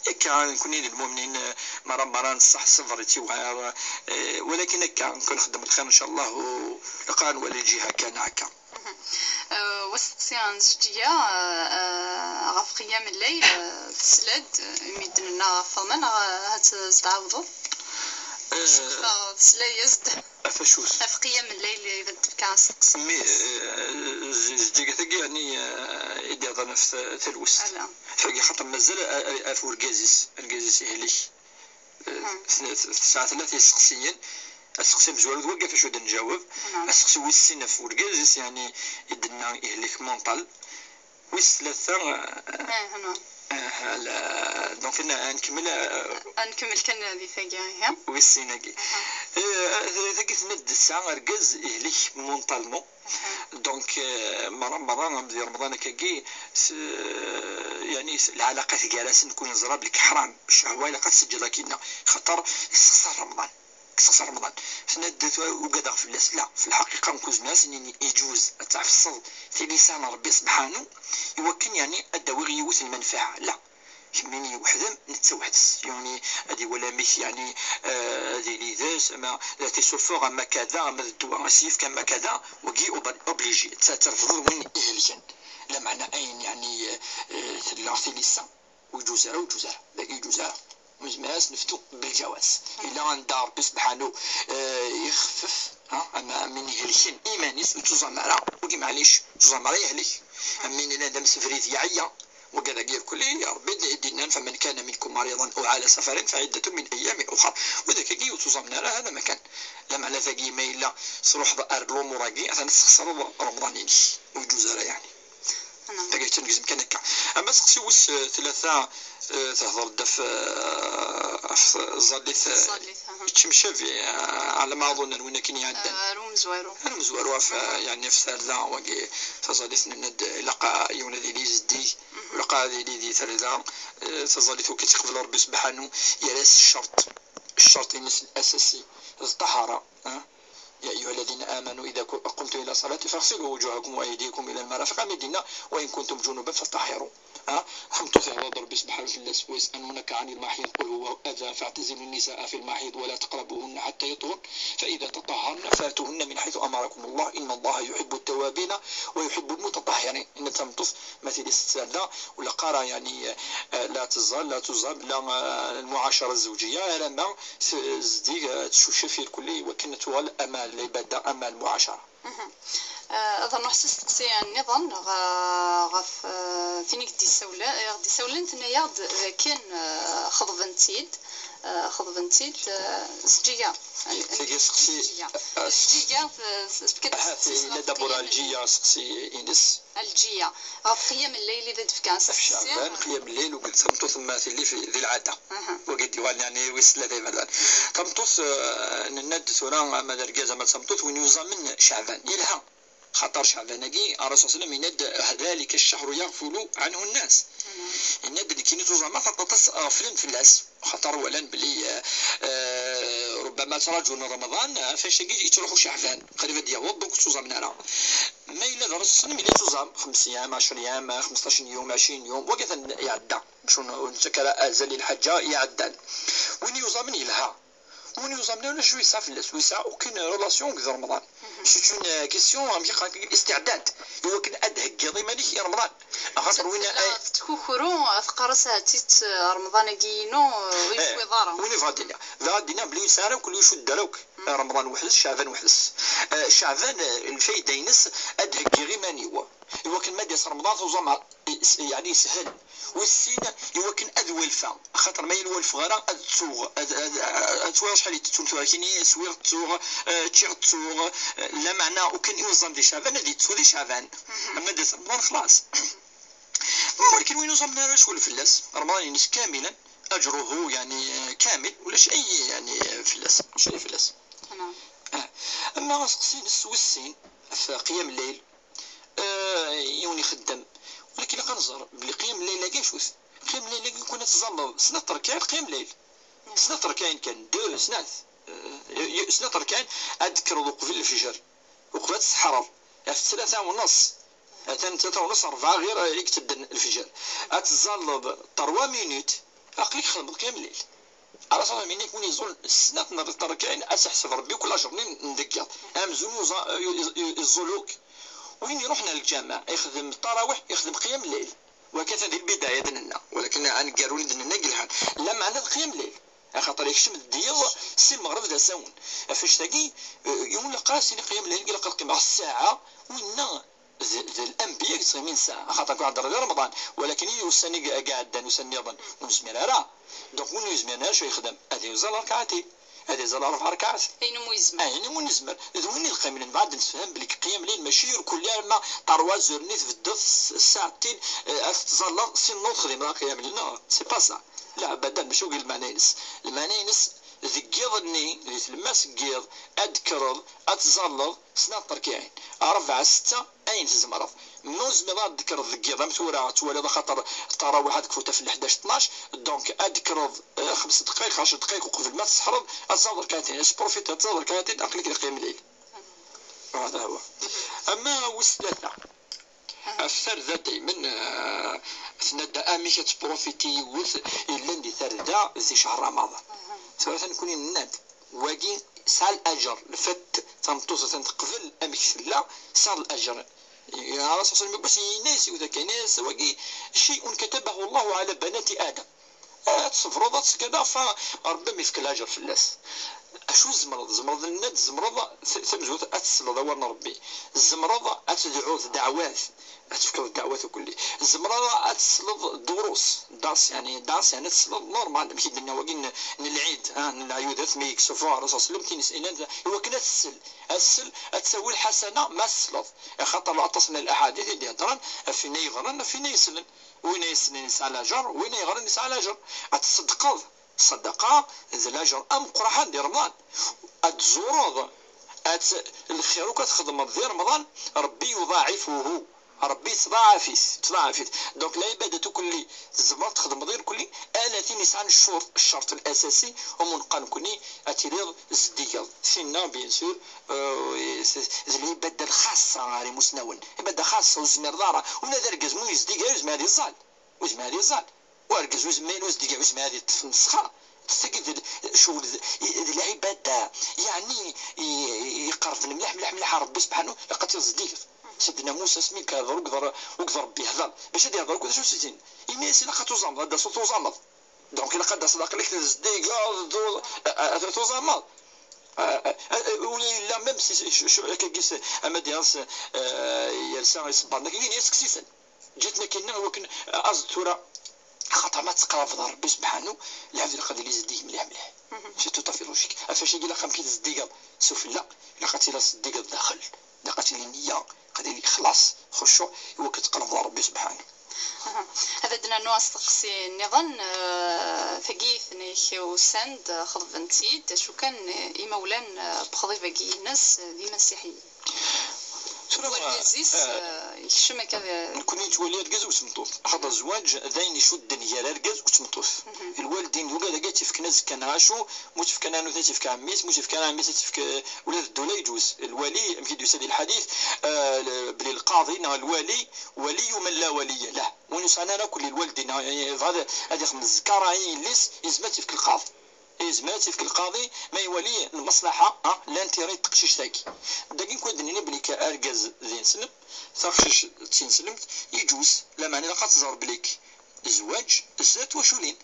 Akka, nekni d lmumnin, eh, mara, mara nṣeḥ, ṣṣber ittiwɛiṛ, eh, walakin akka, nekni nxeddem lxir, ncallah, u lqaɛa nwali lǧiha kan akka. Eh, wasteqsi n Zǧiya, eh, eh, ɣef qiyam lleyl, eh, tesla-d, eh, imi d-nenna ɣef Faḍma, neɣ, eh, ad tt-tɛawdeḍ? Eh, tesla-yas-d. Ɣef acu-t? Ɣef qiyam lleyl i d-tefka asteqsi. Mi, eh, z-, Zǧiya tagi, yeɛni, eh, i d-ihḍan ɣef t-, talwest. Ala. Tagi, xaṭer mazal a-, a-, ɣef urgaz-is, argaz-is ihlek. Eh, tesɛa tlata isteqsiyen. Asteqsi amezwaru d wagi ɣef acu d-nǧaweb. Naam. Asteqsi wis sin ɣef urgaz-is, yeɛni, i d-tenna ihlek mental. Wis tlata, eh, ah, naam. Ah, la, donc, ad nkemmel, eh, ad nkemmel kan di tagi, ihi. Wis sin-agi. Aha. Eh, tagi tenna-d tesɛa argaz ihlek mentalement. Donc, eh, merra, merra, am di Remḍan akkagi, s-, yeɛni, s-, lɛalaqat gar-asen, nekni neẓra belli ḥram, ccehwa ilaq ad tseǧǧeḍ akkinna, xaṭer yessexṣar Remḍan, yessexṣar Remḍan. Tenna-d ugadeɣ fell-as. La, fi lḥaqiqa, nekni nezmer ad s-nini iǧuz ad tɛefseḍ tilisa n Ṛebbi sebḥanu, i wakken, yeɛni, ad d-awiɣ yiwet n lmanfaɛa. La. Kemmini weḥd-m, netta weḥd-s. Yeɛni, ad iwali amek, yeɛni, eh, ad yili yid-s, ama ad t-isuffeɣ, ama kada, ama d ddwa, ad s-yefk, ama kada, wagi ob-, obligé. Ad terfdeḍ win ihelken. Lameɛna ayen, yeɛni, eh, eh, tella tilisa, ur yeǧuz ara, ur yeǧuz ara. Dagi ur yeǧuz ara. Nezmer ad s-neftu belǧawaz. Yella anda Ṛebbi sebḥanu, eh, ixfef, ha, ama am win ihelken iman-is, ur ttuẓam ara, wagi maɛlic, ur ttuẓam ara yehlek. Am win yellan d amsebrid yeɛya, Wigad-agi irkelli, Ṛebbi i d-yennan: "فمن كان منكم مريضا أو على سفر فعدة من أيام أخر." Widak-agi ur ttuẓamen ara, hada ma kan. Lameɛna tagi ma yella truḥeḍ ar lumuṛ-agi, atan tessexṣareḍ Remḍan-inek. Ur yeǧuz ara, yeɛni. Naam. Tagi tengezm kan akka. Ama asteqsi wis, eh, tlata, eh, tehḍer-d ɣef, eh, ɣef tẓallit, eh, Tẓallit, aha. Yettemcabi, eh, ɛla ma aḍunen win akken iɛeddan. Eh, ar umezwaru. Ar umezwaru ɣef, eh, yeɛni ɣef tarda wagi, taẓallit nenna-d ilaq yiwen ad yili zeddig. Ilaq ad yili di tarda, eh, taẓallit wagi teqbel Ṛebbi sebḥanu, yerra-as ccerṭ. Ccerṭ-ines الأساسي d ṭṭahara, eh? يا أيها الذين آمنوا إذا قمتم إلى الصلاة فاغسلوا وجوهكم وأيديكم إلى المرافق, am i d-yenna: "وإن كنتم جنبا فاطهروا". Eh? Tameṭṭut ihḍer-d Ṛebbi sebḥanu fell-as: "ويسألونك عن المحيض قل هو أذى فاعتزلوا النساء في المحيض ولا تقربوهن حتى يطهرن فإذا تطهرن فأتوهن من حيث أمركم الله إن الله يحب التوابين ويحب المتطهرين." Yenna-d tameṭṭut ma tili s tarda, ur ilaq ara, yeɛni, eh, la teẓẓal, la tuẓam, la, eh, lmuɛacara zzewǧiyya, alamma s-, zeddig, eh, teccucef irkelli i wakken ad tuɣal ama lɛibada, ama lmuɛacara. Mhm. Eh, ad nruḥ s asteqsi nniḍen ɣ-, ɣef, eh, tin i k-d-issawlen, i ɣ-d-issawlen, tenna-yaɣ-d d akken, eh, xeḍbent-id, eh, xeḍbent-id, eh, Zǧiya. Tagi asteqsi, Zǧiya. Eh, Zǧiya, eh, tefka-d ahat asteqsi ila ɣef Dabura qiyam Lǧiya asteqsi-ines. Lǧiya. Ɣef qiyam lleyl i d ad d-fkan s Ɣef Ceɛban, qiyam lleyl, wigi d tameṭṭut ma tili fi, di lɛada. Aha. Wagi d-yuɣalen, yeɛni, wis tlata iberdan. Tameṭṭut, eh, nenna-d tura, ama d argaz, ama d tameṭṭut, win yuẓamen Ceɛban, yelha. Xaṭer Ceɛban-agi, Ṛṛasul صلى الله عليه وسلم yenna-d: "ذلك الشهر يغفل عنه الناس." Yenna-d: "Nekkini tuẓamat aṭas ɣeflen fell-as." Xaṭer walan belli, eh, eh, ربما ttraǧun Remḍan, eh, fac-agi yettruḥu Ceɛban, qrib ad d-yaweḍ, donc ur ttuẓamen ara. Ma yella d ṛṛeṣṣ-nnem, yella tuẓam xemsa yam, ɛecṛa yam, xemseṭṭac yum, ɛecṛin yum, wagi atan iɛedda. Bac ur n-, ur nettak ara azal i lḥaǧa iɛeddan. Win yuẓamen yelha. Win yuẓamen ulac ur yesɛa fell-as, ur yesɛa aucune relation deg Remḍan. C'est une, euh, question, amek i qqaren, istiɛdad. Iwakken ad d-theggiḍ iman-ik i Remḍan. Axaṭer win ay... Tella tettkukru, teqqar-as: "Ɛetti-tt, eh, Remḍan-agi-inu, eh, ur yefwiḍ ara." Win yebɣa ad d-iniɣ, bɣiɣ ad d-iniɣ belli ur yesɛi ara akk ur yecudda ara akk. Remḍan weḥd-s, Caɛban weḥd-s. Eh, Caɛban, eh, lfayda-ines ad d-heggiɣ iman-iw. Iwakken ma d-yas Remḍan tuẓam, eh, s-, yeɛni yeshel. Wis sin, iwakken ad walfeɣ. Axaṭer ma yal walfeɣ ara ad ttuɣ, ad, ad, ad twayeḍ acḥal i tettumt tura, kini swiɣ ttuɣ, eh, ččiɣ ttuɣ, eh, lameɛna ukan i uẓam di Caɛban ad yettu di Caɛban. Ama d-yas Remḍan xlaṣ. Walakin win uẓamen ara yecwel fell-as, Remḍan-ines kamilen, ajruhu, yeɛni, kamil, ulac ay, yeɛni, fell-as, ulac ay fell-as. Naam. Ah. Ama aseqsi-ines wis sin, ɣef qiyam lleyl, ah, yiwen ixeddem. Walakin ilaq ad nẓer belli qiyam lleyl-agi acu-t? Qiyam lleyl-agi, lukan ad tẓalleḍ snat terkaɛin qiyam lleyl. Snat terkaɛin kan, deux, snat. Eh, y-, y-, snat terkaɛin, ad d-tekkreḍ uqbel lefjer. Uqbel ad tseḥreḍ. Ɣef tlata u nneṣ. Atan tlata u nneṣ, rebɛa ɣir, eh, i itedden lefjer. Ad tẓalleḍ trois minutes, aql-ik txedmeḍ qiyam lleyl. Ala ṣafi minnek win iẓul snat n terkaɛin, ad s-iḥseb Rebbi kul ajer-nni n deg yiḍ. Amzun yuẓa-, yu-, yu-, yu-, iẓul akk. Win iruḥen ar lǧameɛ, ixdem ṭarawiḥ, ixdem qiyam lleyl. Wagi atan di lbidaya d nenna, walakin aneggaru i d-nenna i yelhan. Lameɛna d qiyam lleyl. Axaṭer yekcem-d yiḍ si lmeɣreb d asawen. Ɣef wannect-agi, eh, yiwen ilaq ad as-yini qiyam lleyl, ilaq ad qqimeɣ ssaɛa, winna d, d lanbiya i yettɣimin ssaɛa. Axaṭer nekk hedreɣ di Remḍan, walakin i ussan i, i iɛeddan, ussan nniḍen, ur nezmir ara. Donc, win ur yezmiren ara, acu yexdem? Ad yuẓal rkaɛatin. Ad iẓẓal rebɛa rkaɛat. Ayen umi yezmer. Ayen umi yezmer. D win i yeqqimen, nebɣa ad d-nessefhem belli qiyam lleyl mačči irkelli arma trois heures-nni tbeddeḍ s-, ssaɛtin, eh, ad tettẓallaḍ, sin nnuḍ xdimeḍ qiyam lleyl. Non, c'est pas ça. Lɛebada mačči wagi lmeɛna-ines. Lmeɛna-ines, deg yiḍ-nni, di tlemmast n yiḍ, ad d-tekkreḍ, ad tẓalleḍ, snat terkiɛin, rebɛa, setta, ayen tzemreḍ. Ma ur tezmireḍ ad d-tekkreḍ deg yiḍ am tura, ad twaliḍ axaṭer ttarawiḥ ad kfut ɣef leḥdac tnac, donc ad d-tekkreḍ, eh, xems dqayeq, ɛecr dqayeq uqbel ma tseḥreḍ, ad tẓalleḍ rkaɛatin, ad tprofitiḍ, ad tẓalleḍ rkaɛatin, aql-ik di qiyam lleyl. هذا هو. Ama wis tlata, ɣef tarda daymen, eh, tenna-d amek ad tprofiti yiwet yellan di tarda di ccher Ramaḍan. Tura atan nekkni nenna-d, wagi tesɛa lajer, le fait tameṭṭut atan teqbel amek tella, tesɛa lajer. Ṛṛasul صلى الله عليه وسلم yenna-yas i wagi, yenna-yas wagi: "شيء كتبه الله على بنات آدم". Ad tṣebreḍ, ad tgeḍ, ɣef Ṛebbi ad m-yefk lajer fell-as. Acu tzemreḍ? Tzemreḍ, nenna-d, tzemreḍ t-, tamezwarut ad tesleḍ awal n Ṛebbi. Tzemreḍ ad tedɛuḍ ddeɛwat, ad tefkeḍ ddeɛwat ukelli. Tzemreḍ ad tesleḍ durus, dars, yeɛni dars, yeɛni ad tesleḍ normal, amek i d-nenna wagi n, n lɛid, ha, n leɛyudat, mi yessufeɣ Ṛṛasul صلى الله عليه وسلم tin is-, ilan, iwakken ad tessel, ad tessel, ad tawi lḥasana ma tesleḍ. Axaṭer aṭas n laḥadit i d-iheddren ɣef win ay yeɣran, ɣef win ay yeslen. Win ay yessnen yesɛa lajer, win ay yeɣran yesɛa lajer. Ad tṣeddqeḍ, ṣṣadaqa d lajer ameqqran di Remḍan. Ad tzureḍ, ad t-, lxir akk ad txedmeḍ di Remḍan, Ṛebbi yuḍaɛifuhu. Ṛebbi yettḍaɛaf-it, yettḍaɛaf-it. Donc, lɛibadat ukelli tzemreḍ txedmeḍ irkelli, ala tin yesɛan ccuruṭ, ccerṭ الأساسي, umi neqqar nekkni ad tiliḍ zeddigeḍ. Tinna, bien sûr, euh, d, d lɛibada lxaṣṣa ɣer imusnawen. Lɛibada xaṣṣa, ur tezmireḍ ara. Ula d argaz, ma ur yezdig ara, ur yezmir ad iẓẓal. Ur yezmir ad iẓẓal. U argaz ur yezmir, ur yezdig ara, ur yezmir ad yeṭṭef nnṣexa. Tagi d l-, ccɣel d, d lɛibada. Yeɛni, i, i, iqerben mliḥ, mliḥ, mliḥ ɣer Ṛebbi subḥanu, ilaq ad tt-id-zeddigeḍ. Sidna Musa, asmi yehder akked Ṛ-, akked Ṛebbi, yehder. Bac ad yehder akked acu s-, yenna-yas ilaq ad tuẓameḍ, ad d-taseḍ tuẓameḍ. Donc, ilaq ad d-taseḍ aql-ik tezdigeḍ, tu-, a-, a-, tuẓameḍ. A-, a-, a-, ula yella même si, si, si, akkagi s-, ama d-yas, eh, yersa iṣebbaren, akkagi yenna-yas kkes-iten. Ǧǧet-ten akkenni iwakken, eh, aẓ-d tura, axaṭer ma tettqerribeḍ ɣer Ṛebbi subḥanu, lɛebd ilaq ad yili zeddig mliḥ mliḥ. C'est tout à fait logique. Ɣef wacu i ilaq amek i tzeddigeḍ sufella, ilaq ad tiliḍ tzeddigeḍ daxel. Ilaq ad tili nniya, ad yili lexlaṣ, xuccuɛ, iwakken ad tqerrbeḍ ɣer Ṛebbi subḥanu. Aha. Ad d-nernu asteqsi nniḍen, eh, tagi tenna-k usan-d, xeḍben-tt-id, acu kan, eh, imawlan, eh, n uxḍib-agi-ines, eh, d imasiḥiyen. Tura, wergaz-is, eh, eh, yekcem akka d- Nekkni nettwali argaz akked tmeṭṭut. Axaṭer zzwaǧ d ayen icudden gar argaz akked tmeṭṭut. Lwaldin d ugad-agi ad tt-ifken azekka neɣ acu, mu tt-ifkan ɛnut ad tt-ifk ɛemmi-s, mu tt-ifkan ɛemmi-s ad tt-ifk, eh, ula d ddula yeǧuz. Lwali, amek i d-yusa di lḥadit, eh, l-, belli lqaḍi neɣ lwali, waliyu man la waliya lah. Win ur sɛan ara akk lwaldin, neɣ, eh, yebɣa ad, ad ixdem zzkara i yelli-s, yezmer ad tt-ifk lqaḍi. Yezmer ad tt-ifk lqaḍi ma iwali lmaslaḥa, ah, l'intérêt n teqcict-agi. Dagi nekk ad d-nini belli ka argaz d ineslem, taqcict d tineslemt, yeǧuz, lameɛna ilaq ad teẓreḍ belli k-, zzwaǧ sla twaculin.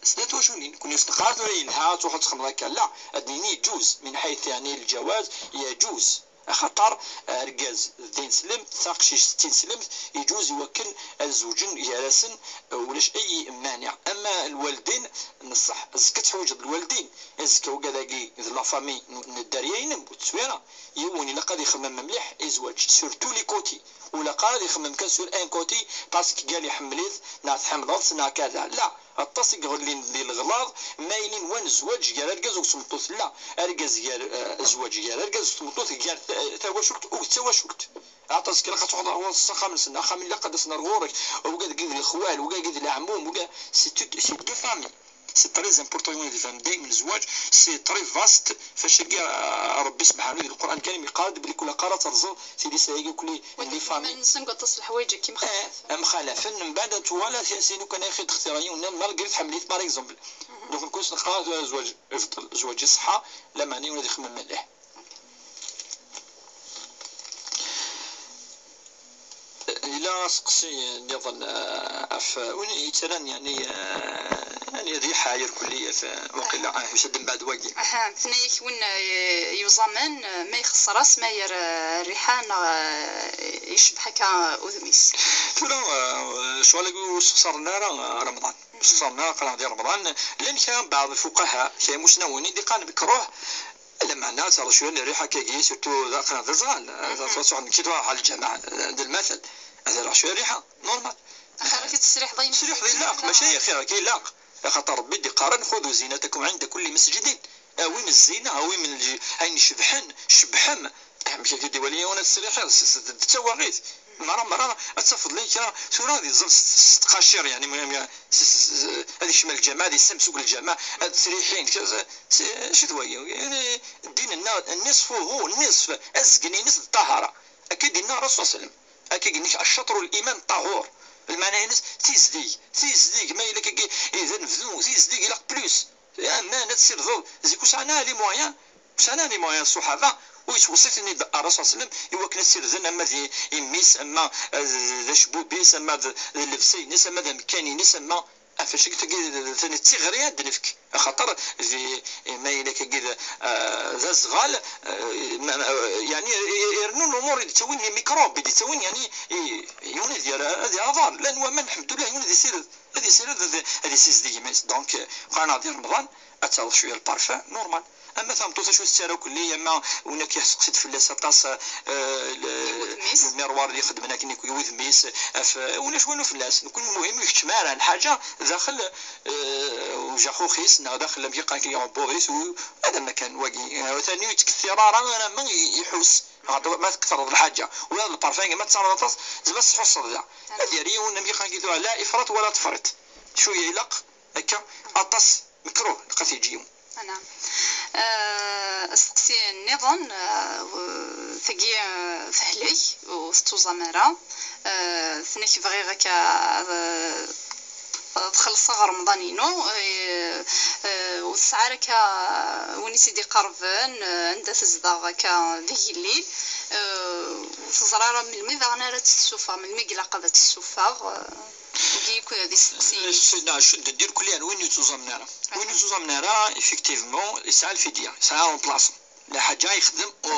Sla twaculin. Kuni ur s-neqqar tura yelha ad truḥ ad texdmeḍ akka. La, ad d-nini yeǧuz, min ḥayt, yeɛni, lǧawaz, yeǧuz. Axaṭer argaz d ineslem, taqcict d tineslemt, yeǧuz i wakken ad zewǧen gar-asen, eh, ulac ay mmaniɛ. Ama lwaldin, n ṣṣeḥ, azekka teḥwaǧeḍ lwaldin, azekka ugad-agi d la famille n, n dderya-inem, ur teswira. Yiwen ilaq ad ixemmem mliḥ i zzwaǧ, sur tous les côtés. Ur ilaq ara ad ixemmem kan sur un côté, parce que gal iḥemmel-it, neɣ tḥemmleḍ-t, neɣ kada. La, aṭas i iɣellin di leɣlaḍ, ma yelin wan zzwaǧ gar argaz akked tmeṭṭut. La, argaz gar, eh, zzwaǧ gar argaz akked tmeṭṭut, gar ta-, tawacult akked tawacult. Aṭas kan, ilaq ad truḥeḍ ar ɣur-s s axxam-nsen, axxam ilaq ad asen ar ɣur-k, wigad-agi d lexwal, wigad-agi d leɛmum, wigad-, c'est tout, c'est deux familles. C'est très important, yiwen ad ifhem daymen zzwaǧ, c'est très vaste, fac-agi, ah, Rebbi sebḥanu di Lqur'an Lkarim yeqqar-d belli kul aqara terẓeḍ tilisa-agi kul les familles. Nsen deg waṭas n leḥwayeǧ akka imxalafen. Eh, mxalafen, mbeɛd ad twala tiyasin ukan ay xi d-xtira yiwen, malgré tḥemmel-it, par exemple. Donc, nekk ur s-neqqar ara tura zzwaǧ ibṭel, zzwaǧ iṣeḥḥa, lameɛna yiwen ad ixemmem mliḥ. Yella aseqsi nniḍen, eh, ɣef win yettarran, yeɛni, eh, yeɛni rriḥa irkelli, eh, waqila, eh, yusa-d mbeɛd wagi. Aha, tenna-yak win, eh, yuẓamen, eh, ma ixeṣṣer-as ma yerra rriḥa neɣ, eh, yecbeḥ akka udem-is. Tura, eh, ccɣel-agi ur sexṣaren ara, eh, Remḍan. Ur sexṣaren ara, qqaren di Remḍan. Llan kra n baɛḍ lfuqaha, kra n imusnawen i d-iqqaren mekruh, lameɛna ad terreḍ cwiya n rriḥa akkagi, surtout d aqnaḍ d aẓɣal. Ad truḥ nekki truḥ ɣer lǧameɛ, d lmatel. Ad rreɣ cwiya rriḥa, normal. Axir ad k-tesriḥeḍ ayen tesriḥeḍ ilaq, maca axir akka ilaq. Axaṭer Rebbi d-iqqaren: "Xudu zinatakum ɛinda kulli masjidin." Awim zzina, awim lj-, ayen icebḥen, cebbḥem. Amek akka d-iwali yiwen ad tesriḥeḍ, s, s, d tawaɣit. Mara, mara, ad tafeḍ llan kra, tura ad iẓẓel s, s tqaciṛ, yeɛni, mra, mra, s, s, s, ad ikcem lǧameɛ, ad isem seg lǧameɛ, ad ttriḥin, kra, s, s, acu d wagi? Yeɛni, ddin-nneɣ, nisfuhu, nisf, azgen-ines d ṭṭahara. Akka i d-yenna Ṛṛasul ṣalla Llahu ɛalayhi wa sallam. Akka i yenna: "Acaṭru l-iman ṭahur." Lmeɛna-ines, tizdeg, tizdeg, ma yella akkagi, eh, d anebdu, tizdeg ilaq plus. Aman ad tsirdeḍ, zik ur sɛan ara les moyens, ur sɛan ara les moyens ṣṣuḥaba, u yettweṣṣi-ten-id Ṛṛasul ṣalla Llahu ɛalayhi wa sallam, i wakken ad sirden ama d i-, i mmi-s, ama d, d acebbub-is, ama d, d llebsa-ines, ama d amekkan-ines, ama, ah, fac-, tagi d, d, d tiɣri ad d-nefk. Axaṭer di, ma yella akkagi d, ah, d aẓɣal, ah, ma, ma, yeɛni, i-, i-, irennu lumuṛ i d-ittawin les microbes, i d-ittawin, yeɛni, i-, yiwen ad yerr, ad yerr aḍar. Llan waman, lḥemdullah, yiwen ad isired. Ad isired, ad, ad isizdeg iman-is. Donc, eh, qqaren-aɣ di Remḍan, ad taɣeḍ cwiya lparfum, normal. Ama tameṭṭut acu tettarra ukelli, ama win akka iseqsi-d fell-as aṭas, eh, le, le miroir i ixeddmen akken i wudem-is, af, ulac walu fell-as. Nekkni lmuhim ur ikeččem ara lḥaǧa daxel, eh, ujaxux-is, neɣ daxel amek i qqaren-k, uɛebbuḍ-is, u-, ad am kan wagi. Eh, tani ur yettkettir ara, ara ma i-, iḥus. Ɣer ma tketreḍ lḥaǧa, ula d lparfum ma tettarraḍ aṭas, zma tḥusseḍ da. Ad yerr yiwen, amek i qqaren-k tura, la ifrat wala tefrit. Cwiya ilaq, akka, aṭas, mekruh, ilaq ad t-yeǧǧ yiwen. Anɛam. Eh, asteqsi nniḍen, eh, w-, tagi, eh, tehlek, ur tettuẓam ara. Eh, tenna-k bɣiɣ akka ad, ad xellṣeɣ Remḍan-inu, eh, eh, ur tesɛa ara akka win i s-id-iqerben, eh, anda tezdeɣ akka d igellil, eh, ur teẓri ara melmi daɣen ara tt-tessuffeɣ, melmi i ilaq ad tt-tessuffeɣ, eh, wigi akk d isteqsiyen. Eh, s-, na, cudden-d irkelli ar win ur yettuẓamen ara. Win ur yettuẓamen ara, effectivement, yesɛa lfidya, yesɛa remplaçant. Lḥaǧa yexdem, u,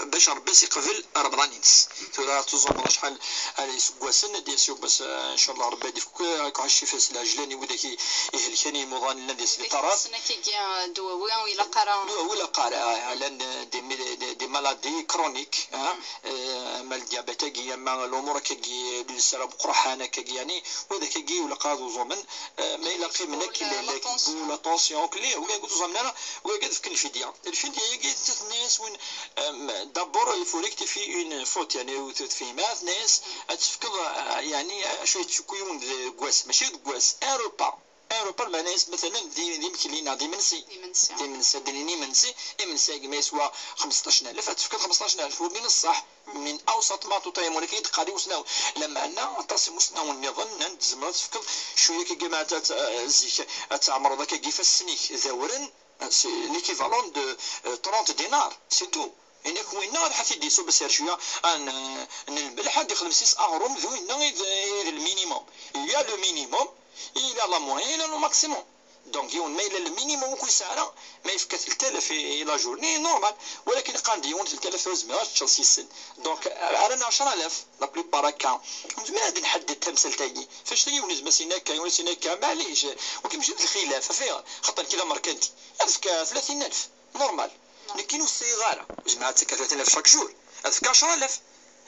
bac Rebbi as-iqbel Remḍan-ines. Tura tettuẓumeḍ acḥal ara iseggasen, ad d-yas Yuba s, ncallah Rebbi ad ifk akk ccfa s lɛejlan i widak i, ihelken, i imuḍan llan di sbiṭarat. Ssna-agi, eh, dwawi, ur ilaq ara. Ur ilaq ara, eh, llan, eh, des, des, des maladies chroniques, hein, eh, ama ldyabet-agi, ama lumuṛ akkagi, ulsera ameqqran akkagi, yeɛni, widak-agi ur ilaq ara ad uẓumen, eh, ma yella qqimen akk, la, la, la tension. La tension, akk, la, wigi ur uẓumen ara, wigi ad fken lfidya. Lfidya-agi, Tenna-yas win, em, d'abord, il faut rectifier une faute, yeɛni, ur tefhim ara, tenna-yas ad tefkeḍ, eh, yeɛni, acu yettcukku yiwen deg wass, mačči deg wass, un repas. Un repas, lmeɛna-yas, matalan, d, d imekli neɣ d imensi. D imensi. D imensi, ad d-nini imensi, imensi-agi ma yeswa xemseṭṭac n alef, ad tefkeḍ xemseṭṭac n alef, wagi n ṣṣeḥ, min awsaṭ ma tuṭayem, walakin d-qqar i usnawen. Lameɛna aṭas imusnawen nniḍen nnan-d tzemreḍ ad tefkeḍ cwiya akka, ma ad, ad, zik ad tɛemreḍ akkagi ifassen-ik d awren, c'est l'équivalent de, euh, trente dinars, c'est tout. Inek winna ad ḥat id-iṣub s cwiya n, n lmelḥ, ad ixdem sis aɣrum, d winna i d, i d le minimum. Il y a le minimum, il y a la moyenne, il y a le maximum. Donc, yiwen ma yella le minimum ur k-yesɛi ara, ma yefka telt alaf i, i la journée, normal. Walakin qqaren-d yiwen telt alaf ur zmireɣ ad ččeɣ s-sen. Donc, ara ɛecra alaf, la plupart akka. Nezmer ad nḥedded tamsalt-agi. Ɣef wannect-agi yiwen yezmer ad s-yini akka, yiwen ad s-yini akka, maɛlic. Wagi mačči d lxilaf, af ayɣer? Xaṭer nekki d amerkanti. Ad fkeɣ tlatin alaf, normal. Nekkini ur sɛiɣ ara. Ur zmireɣ ad ttekkeɣ tlatin alaf chaque jour. Ad fkeɣ ɛecra alaf.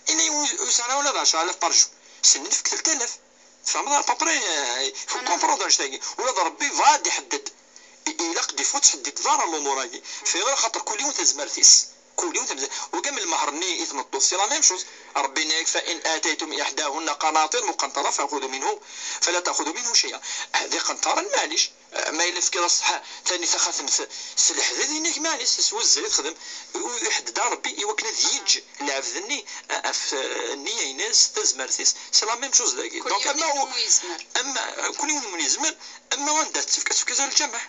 Imi ur, ur sɛiɣ ara ula d ɛecra alaf par jour. Sen nefk telt alaf. Tfehmeḍ à peu près, euh, faut comprendre annect-agi. Ula d Rebbi yebɣa ad iḥedded. I, ilaq des fois ur ttḥeddideḍ ara lumuṛ-agi. Ɣef ayɣer? Xaṭer kul yiwen tazmert-is. Kul yiwen tazmert. Uga m lmehr-nni i tmeṭṭut, c'est la même chose. Rebbi yenna-yak: فإن آتيتم إحداهن قناطير مقنطرة فخذوا منه، فلا تأخذوا منه شيئا. Hadi qenṭaren, maɛlic. Ma yella tefkiḍ-as ṣṣeḥḥa, tani taxatemt s leḥdid, yenna-k maɛlic, s wezzel i texdem. Ur iḥedded ara Rebbi i wakken ad yeǧǧ lɛebd-nni ɣef, eh, nniya-ines, tazmert-is. C'est la même chose dagi. Kul yiwen iwumi yezmer. Ama, kul yiwen iwumi yezmer, ama anda ad tefk, ad tefk azal lǧameɛ.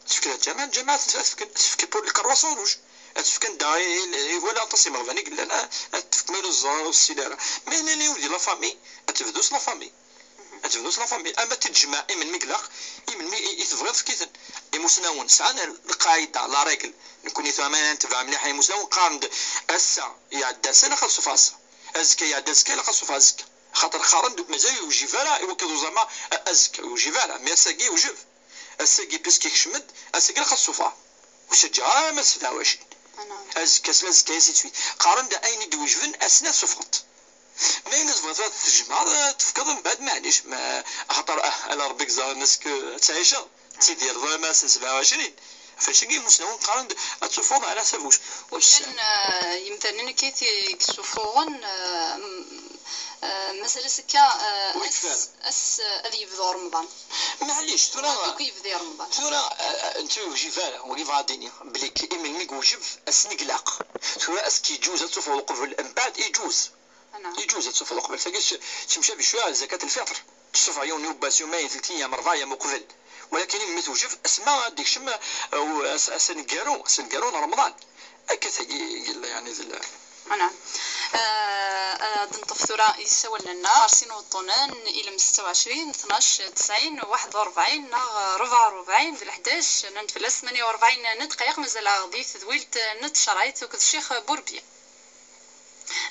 Ad tefk lǧameɛ, lǧameɛ ad tefk, ad tefk pour le carrosse rouge. Ad tefk anda i, i, i wala aṭas imeɣban i yellan, ad, ad tefk ma ur ẓẓar ur tessin ara. Mais nnan i wudi la famille, ad tebdu s la famille. Ad tebdu s la famille. Ama tejmeɛ i melmi ilaq, i melmi i, i tebɣiḍ, efk-iten. Imusnawen sɛan lqaɛida, la règle. Nekkni tura ma netbeɛ mliḥ imusnawen, qqaren-d ass-a iɛedda ass-a, ilaq ad ṣufeɣ ass-a. Azekka iɛedda azekka, ilaq ad ṣufeɣ azekka. Xaṭer qqaren-d mazal ur yewjib ara i wakk iḍ uẓama, a-, azekka ur yewjib ara, mais ass-agi yewjib. Ass-agi, puisque ikcem-d, ass-agi ilaq ad ṣufeɣ. Ur ttaǧǧaɣ ara ma sebɛa u ɛecrin. Azekka, s lazekka, ainsi de suite. Qqaren-d ayen i d-iwejben, ass-nni ad ṣufɣeḍ. Ma yella tebɣiḍ ad tjemɛeḍ, ad tefkeḍ mbeɛd, maɛlic, ma, axaṭer, ah, ala Rebbi yeẓran ass-nni ad tɛiceḍ, ad tidireḍ alamma ass n sebɛa u ɛecrin. Ɣef wannect-agi imusnawen qqaren-d ad tufeḍ ɛla ḥsab wacu. Llan, eh, yemdanen akka i t-, i yessufuɣen, eh, m-, eh, mazal azekka, eh, ass, ass, eh, ad yebdu Remḍan. Maɛlic, tura, tura, eh, eh, netta ur yewjib ara, wagi bɣiɣ ad d-iniɣ belli k-, imelmi i yewjeb, ass-nni i ilaq. Tura ass-nni iǧuz ad tufeḍ uqbel, mbeɛd iǧuz. Iǧuz ad tufeḍ uqbel. Tagi tt-, tettemcabi cwiya ɣer zakat lfiṭr. Tessufeɣ yiwen n ubbas, yumayen, telt ayyam, rebɛa ayyam uqbel. Walakin imi tewjeb, asma ad d-ikcem, uh, ass, ass aneggaru, ass aneggaru n Remḍan. Akka tagi i yella, yeɛni, d l-. Anɛam. Eh, ad nṭef tura isawalen-nneɣ ɣer sin wuṭṭunen, ilem setta u ɛecrin, tnac, tesɛin, waḥed u rebɛin neɣ rebɛa u rebɛin d leḥdac, nnan-d fell-as tmanya u rebɛin n ddqayeq, mazal-aɣ di tedwilt n tcerɛit akked Ccix Burbi.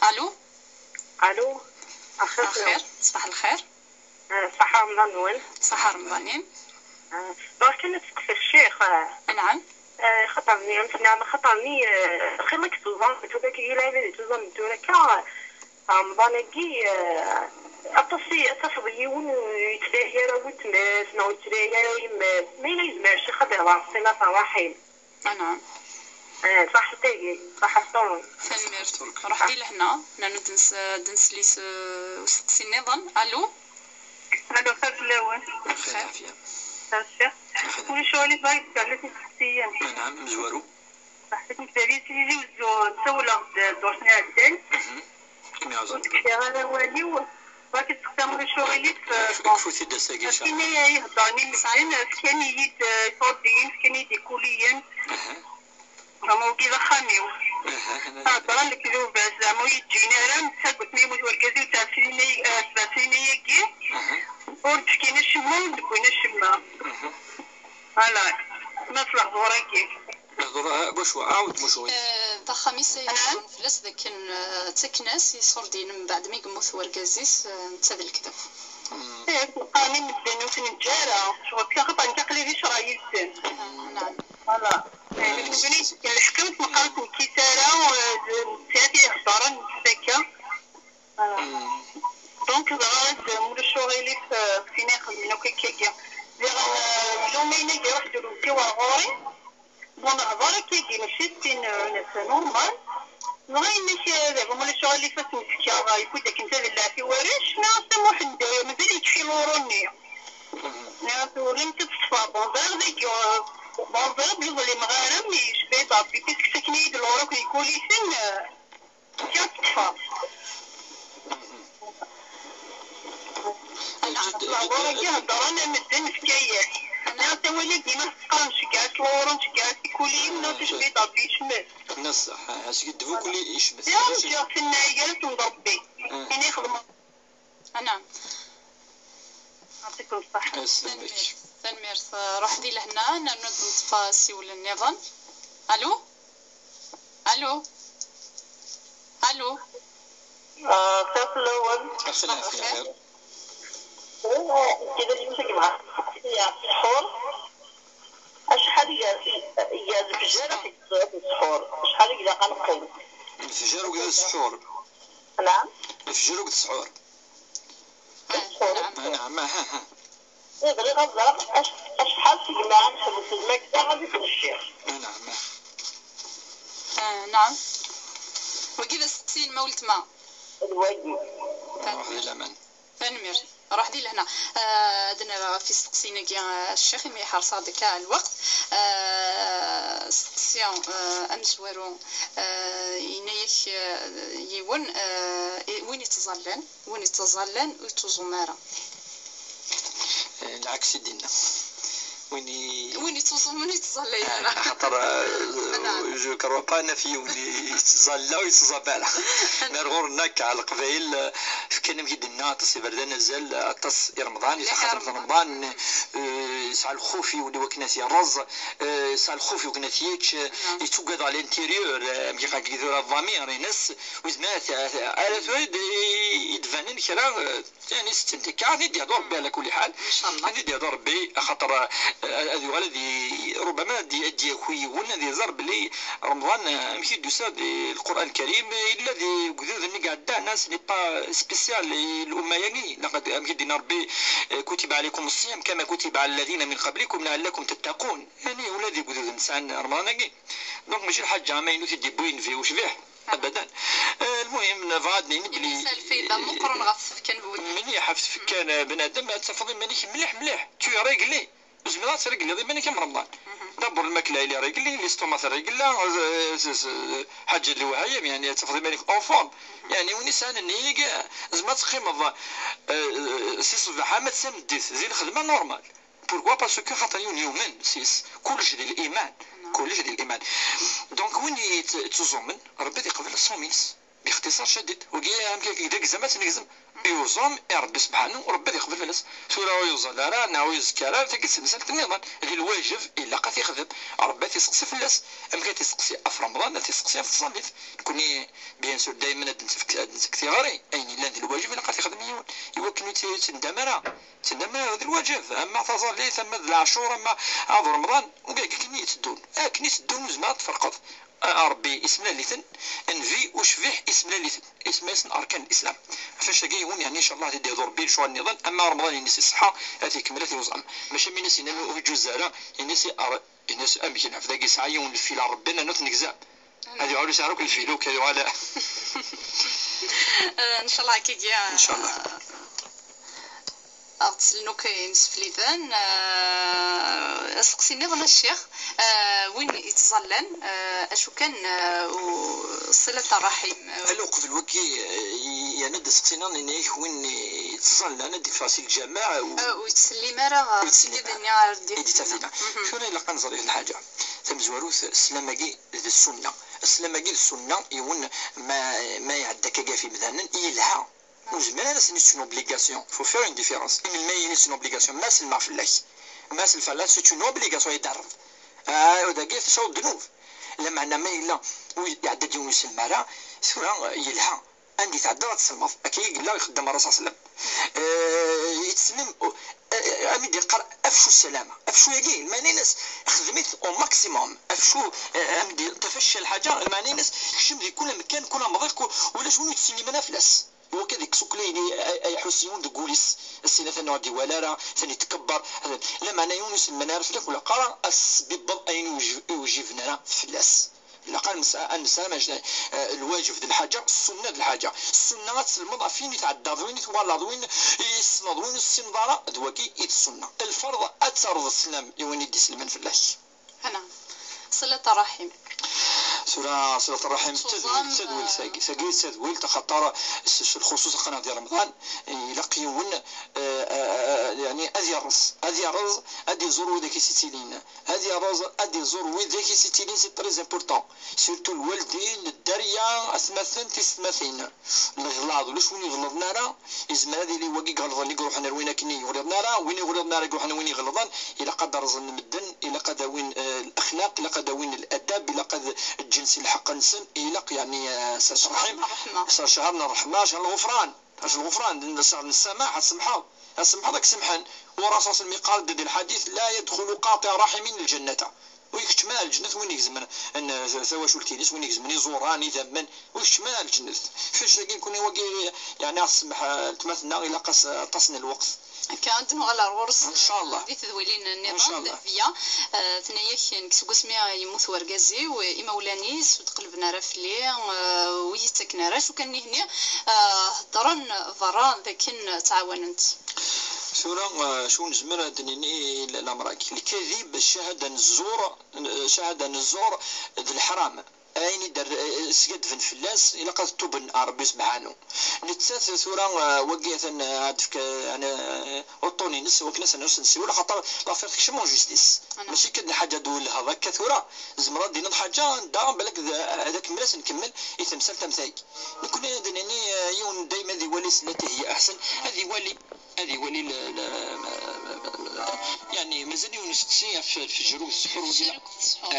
Alu? Alu? Axir. Axir, ṣbaḥ lxir. Eh, ṣaḥa Remḍan-nwen. Ṣaḥa Remḍan-im. Eh, bɣiɣ kan ad steqsiɣ ccix, eh. Anɛam. Eh, xaṭer-nni, am tnam, xaṭer-nni, eh, xilla-k tuẓam, tura akka, i lɛibad i tuẓam tura akka, eh, Remḍan-agi, eh, aṭas i, ad tafeḍ yiwen ur yettlahi ara weltma-s, neɣ ur yettlahi ara yemma-s. Ma yella yezmer ccix ad ihḍer s tilat ṛṛaḥim. Anɛam. Eh, ṣaḥḥet-agi, ṣaḥḥet-awen. Tanemmirt. Ruḥ di lehna, nerna ad ns-, ad nsel i s-, usteqsi nniḍen. Alu? Alu, xir fell-awen. Xir. Xir. Ulac aɣilif, bɣiɣ ad d-sseqsiɣ yisteqsiyen. Anɛam, amezwaru. Ṣaḥḥet, nekk d Alice Tizi Wezzu, ssawleɣ-d ddurt n Iɛeddan. Mhm. Ur d-kfiɣ ara awal-iw. Bɣiɣ ad d-sseqsiɣ ma ulac aɣilif, eh, bon. Kfu-t-id ass-agi, ɣef win ay iheddren i medden, fkan-iyi-d, eh, iṣurdiyen, fkan-iyi-d ikuliyen. Aha. Ama wagi d axxam-iw. Aha. Heddren lekdub, zeɛma ur yi-ǧǧin ara, nettagad ma yemmut wergaz-iw, sebɛa snin ay-, eh, sebɛa snin ayagi. Aha. Ur d-fkin acemma, ur d-wwin acemma. Aha. Voilà, ma s lehdur-agi. Lehdur, ah, wacu? Ɛawed, wacu? Eh, d axxam-is ay heddren fell-as d akken, eh, ttaken-as iṣurdiyen mbeɛd mi yemmut wergaz-is, eh, netta d lekdeb. Mm. Eh, qqaren i medden ur t-neǧǧa ara. Ccɣel kan xaṭer nekk aql-i di ccṛeɛ yid-sen. Ah, naɛam. Voilà. Eh, mm, nekkni lḥeqq-iw ur t-neqqar ur t-nekkit ara, eh, d nettat i iheddren, d akka. Voilà. Donc, dɣa, ma ulac aɣilif, eh, ɣef win ixedmen akk akkagi. Ziɣen, eh, llumayen-agi ruḥ-d ur wtiɣ ɣur-i. Bon, nehḍer Akkagi, mačči d tin, euh, c'est normal. Dɣa yenna-k, euh, d abamul lecɣal ifassen tefka, euh, yewwi-d akken tadellaɛt i warrac, neɣ Samuḥend, euh, mazal yekfi luru-nni. Neɣ tewrimt ad teṣfa. Bon, ẓriɣ dagi, euh, bon, ẓriɣ ur ẓlimeɣ ara, mi yecba-d Rebbi, puisque sakken-iyi-d luru akked ikulisen, euh, kkiɣ teṣfa. Lehdur-agi heddren am medden Bgayet. Neɣ tawali dima teqqaren ceggɛet lɣur-, ceggɛet tikuli, neɣ tecbi-d Rebbi yecmet. Nna ṣṣeḥ, ah, askiddeb ukuli yecmet. Diɣ ǧǧiɣ tenna iger-asen d Rebbi. Ah. Ini xedmeɣ. Anɛam. Yeɛṭikum ṣṣeḥḥa. Tanemmirt. Tanemmirt. Ruḥ di lehna, nernu-d neṭṭef asiwel nniḍen. Alu? Alu? Alu? Ah, xir fell-awen. Lxir, lxir. Kra n yiwet i yebɣa. Ṣṣḥur. Acḥal i yezga lefjer akked ṣṣḥur? Acḥal i ilaq ad neqqim? Lefjer akked ṣṣḥur. Naɛam? Lefjer akked ṣṣḥur. Ah, naɛam. Ah, naɛam, ah, ah. Eh, bɣiɣ ad ẓreɣ ac-, acḥal segmi ara nḥewwes lmakla ad ifen ccix. Ah, naɛam. Ah, naɛam. Wagi d asteqsi-inem a weltma. D wagi. Tanemmirt. Ruḥ di laman. Tanemmirt. Ruḥ di lehna. Ah, ad nerr ɣef yisteqsiyen-agi, ah, ccix, imi ḥerṣeɣ-d akka lweqt. Ah, steqsi, ah, amezwaru, ah, yenna-yak, ah, yiwen, ah, i-, win ittẓallan, win ittẓallan ur yettuẓum ara. Eh, lɛeks i d-inna. Win i- Win yettuẓumen ur yettẓallay ara. Axaṭer, eh, je crois pas naf yiwen yettẓalla ur yettẓab ara. Mer ɣur-neɣ akka, Leqbayel, eh, fkan amek i d-inna, aṭas iberdan azal, eh, aṭas i Remḍan, i taxatemt n Remḍan, eh, yesɛa lxuf i wakken ad t-yerreẓ, eh, yesɛa lxuf i wakken ad t-yečč, eh, yettugad ɣer l'interieur, eh, amek i qqaren tura, ḍamir-ines, wid ma t-, ara tura i d-, i d-banen kra, eh, Yani, setten tikkar, ad d-yehdu Rebbi ɛla kulli ḥal. Incallah. Ad d-yehdu Rebbi, axaṭer, eh, ad yuɣal ad y-, rubama ad d-, ad d-yaki yiwen, ad iẓer belli Remḍan, eh, amek i d-yusa di Lqur'an Lkarim, eh, yella di ugdud-nni i iɛeddan, ah, ce n'est pas spécial i l'umma-agi. Laqad, amek i d-yenna Rebbi, eh, كتب عليكم الصيام كما كتب على الذين من قبلكم لعلكم تتقون. Yani, ula di ugduden sɛan Remḍan-agi. Donc, mačči lḥaǧa amaynut i d-yewwi nnbi ucbiḥ. Abadan. Eh, lmuhim, nebɣa ad d-nini belli lfayda meqqren ɣef tfekka n bnadem. Mliḥ ɣef tfekka n bnadem, ad tafeḍ iman-ik mliḥ, mliḥ. Tu es réglé. Ur zmireḍ ad tregleḍ iman-ik am Remḍan. D'abord, lmakla ili réglé, l'estomac réglé, eh, s-, s-, ḥaǧa n lewhayem, yani, ad tafeḍ iman-ik en forme. Yani, win yesɛan nnig, eh, tzemreḍ ad teqqimeḍ, eh, eh, si ṣṣbeḥ ama d tameddit, di lxedma normal. Pourquoi? Parce que xaṭer yiwen yumen s-, s-, kullec di liman. Kullec di liman. Donc, win yet-, yettuẓumen, Rebbi ad iqbel ṣṣum-ines. Bixtiṣar cadid. Wagi, amek akka, d agzam ad t-negzem. Yuẓum i Rebbi sebḥanu, Rebbi ad iqbel fell-as. Tura ur yuẓal ara, neɣ ur yezkar ara, tagi d temsalt nniḍen. Di lwajeb, ilaq ad t-ixdem. Rebbi ad t-iseqsi fell-as. Amek ad t-iseqsi ɣef Remḍan, ad t-iseqsi ɣef tẓallit. Nekni, bien sûr, daymen ad d-netfek, ad d-netfek tiɣri. Ayen yellan d lwajeb, ilaq ad t-ixdem yiwen. Iwakken ur tt-, ur yettendam ara. Tennam d lwajeb, ama taẓallit, ama d leɛcur, ama d Remḍan, ugaga akken i yetteddun. Akken i tteddun, ur tezmireḍ ad tferqeḍ. A, a Rebbi isemlal-iten, nnbi ucbiḥ isemlal-iten. Isemma-yasen arkan lislam. Ɣef wacagi yiwen, yani, incallah, ad d-yehdu Rebbi lecɣal nniḍen, ama Remḍan-ines iṣeḥḥa, ad t-ikemmel, ad t-yuẓam. Maca mi as-yenna ur yeǧǧuz ara, ini-as, ar-, ini-as, amek, lɛebd-agi yesɛa yiwen n lfila n Rebbi, nerna ur t-negzam. Ad yuɣal ur sɛi ara akk lfiluk, ad yuɣal. Eh, ncallah, akkagi, eh, ncallah. Ad ɣ-d-slen akk inesfliden. Eh, asteqsi nniḍen a ccix, eh, win yettẓallan, eh, acu kan, eh, u-, ṣilat ṛṛaḥim, eh, Ala uqbel wagi, eh, yerna-d asteqsi-nniḍen, yenna-yak win yettẓallan ad d-yeffeɣ si lǧameɛ u-, eh, ur yettsellim ara ɣer sgid-nni ara d-yaf. Tura ilaq ad nẓer yiwet n lḥaǧa. Tamezwarut, sslam-agi d ssunna. Sslam-agi d ssunna, yiwen ma, ma iɛedda akka ɣef yimdanen, yelha. Ur zmiren ara ad sen-, c'est une obligation. Faut faire une différence. Imi ma yini c'est une obligation, ma sellmeɣ fell-ak. Ma sellmeɣ fell-ak, c'est une obligation, i d-terreḍ. Ah, dagi tecɛuḍ ddnub. Lameɛna ma yella ur iɛedda-d yiwen ur sellem ara, tura, eh, yelha. Anda i tɛeddaḍ ad tselmeḍ. Akka i yella ixeddem Ṛṛasul ṣalla Llahu ɛalayhi wa sallam. Eh, yettsellim, eh, am i d-yeqqar, afcu ssalama. Afcu-agi, lmeɛna-ines, xdem-it au maximum. Afcu, eh, am i d-, tafacca lḥaǧa, lmeɛna-ines, kcem di kul amkan, kul amḍiq, ku-, ulac win ur yettsellim ara fell-as. Wakka deg-s ukli ay, ay ḥus yiwen deg wul-is, ass-ila atan ur d-iwala ara, atan itkebber, lameɛna yiwen ur s-lman ara fell-ak, ur ilaq ara ad s-tbibbeḍ ayen ur iwjib-, ur iwjiben ara fell-as. Ilaq ad nesɛa, ad nesɛa, mac-, eh, lwajeb d lḥaǧa, ssunna d lḥaǧa. Ssunna ad tselmeḍ ɣef win i tɛeddaḍ, win i twalaḍ, win i tessneḍ, win ur tessineḍ ara, d wagi i d ssunna. Lferḍ ad terreḍ sslam i win i d-iselmen fell-ak. Ana. Ṣilat ṛṛaḥim. Tura ṣilat ṛṛaḥim d tadwilt, d tadwilt tagi. Tagi d tadwilt, axaṭer s, s lxuṣuṣ aql-aɣ di Remḍan, ilaq yiwen, eh, eh, eh, yeɛni ad yerreẓ, ad yerreẓ, ad iẓur widak i s-ittilin. Ad yerreẓ, ad iẓur widak i s-ittilin, c'est très important. Surtout lwaldin, dderya, atmaten, tisetmatin. Leɣlaḍ, ulac win iɣelḍen ara, yezmer ad yili wagi iɣelḍen i iruḥen ar win akken i ɣliḍen ara, win iɣliḍen ara iruḥen ar win iɣelḍen, ilaq ad rẓen medden, ilaq ad awin, eh, lexlaq, ilaq ad awin ladab, ilaq ad ǧǧen si lḥeqq-nsen, ilaq, yeɛni, eh, s, s ṛṛeḥma, s ccɛer n ṛṛeḥma, ccɛer n lɣefran, ccɛer n lɣefran, d ccɛer n ssamaḥ, ad tsemḥeḍ, ad tsemḥeḍ, ad k-semḥen. U Rasul sallam iqal-d di lḥadit: "La yadxulu qati'u raḥimin lǧannata." Ur ikeččem ara lǧennet win igezmen n, tawacult-ines, win igezmen iẓuran, idammen, ur ikeččem ara lǧennet. Kečč dagi, nekni wagi, yeɛni, ad tsemmeḥ, eh, weltma-tneɣ, ilaq-as aṭas n lweqt. Akka, ad d-nuɣal ar ɣur-s, ncallah, di tedwilin nniḍen. Ncallah. Dehbiya, eh, tenna-yak, nekk seg wasmi yemmut wergaz-iw, imawlan-is ur d-qellben ara fell-i, eh, ur yi-ttaken ara, acu kan nihni, eh, heddren berra d akken ttɛawanen-tt. Tura, eh, acu nezmer ad d-nini i l-, lamra-agi? Lkadib, ccahada n zzur, eh, ccahada n zzur d leḥram. Ayen i d-, eh, skaddben fell-as, ilaq ad tuben ɣer Ṛebbi subḥanu. Nettat tura, eh, wagi atan, eh, ad d-tefk, eh, yeɛni, eh, uṭṭun-ines, wakken ad sen-, ad sen-nsiwel, axaṭer l'affaire tekcem en justice. Mačči kan d lḥaǧa d welheḍ akka tura, tzemreḍ ad d-tiniḍ ḥaǧa anda, balak d, ad akemmel, ad as-nkemmel i temsalt am tagi. Nekni ad d-nini, eh, yiwen dayma ad iwali s lati hiya aḥsen, ad iwali, ad iwali l-, l-, yeɛni, mazal yiwen usteqsi ɣef lfejr u ssḥur, wagi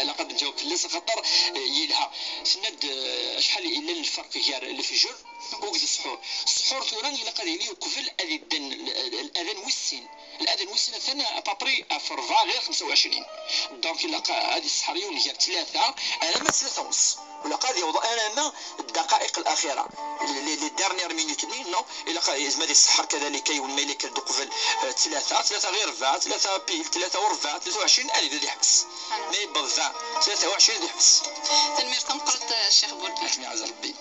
ilaq ad nǧaweb fell-as, axaṭer, eh, yelha. Tenna-d, eh, acḥal yella lferq gar lfejr akked ssḥur. Ssḥur tura ilaq ad yili uqbel ad idden l-, l-, ladan wis sin. Ladan wis sin atan à peu près ɣef rebɛa ɣir xemsa u ɛecrin. Donc ilaq ad iseḥḥer yiwen gar tlata alamma d tlata u nṣ. Ilaq ad yaweḍ alamma ddaqa'iq al-axira, les, les, les dernières minutes-nni, non? Ilaq, yezmer ad iseḥḥer kadalika yiwen ma yella yekker-d uqbel, eh, tlata, tlata ɣir rebɛa, tlata pile, tlata u rebɛa, tlata u ɛecrin, ad yebda ad yeḥbes. Ma yewweḍ rebɛa, tlata u ɛecrin ad yeḥbes. Tanemmirt tameqqrant, eh, Ccix Burbi. Akken iɛaz Rebbi.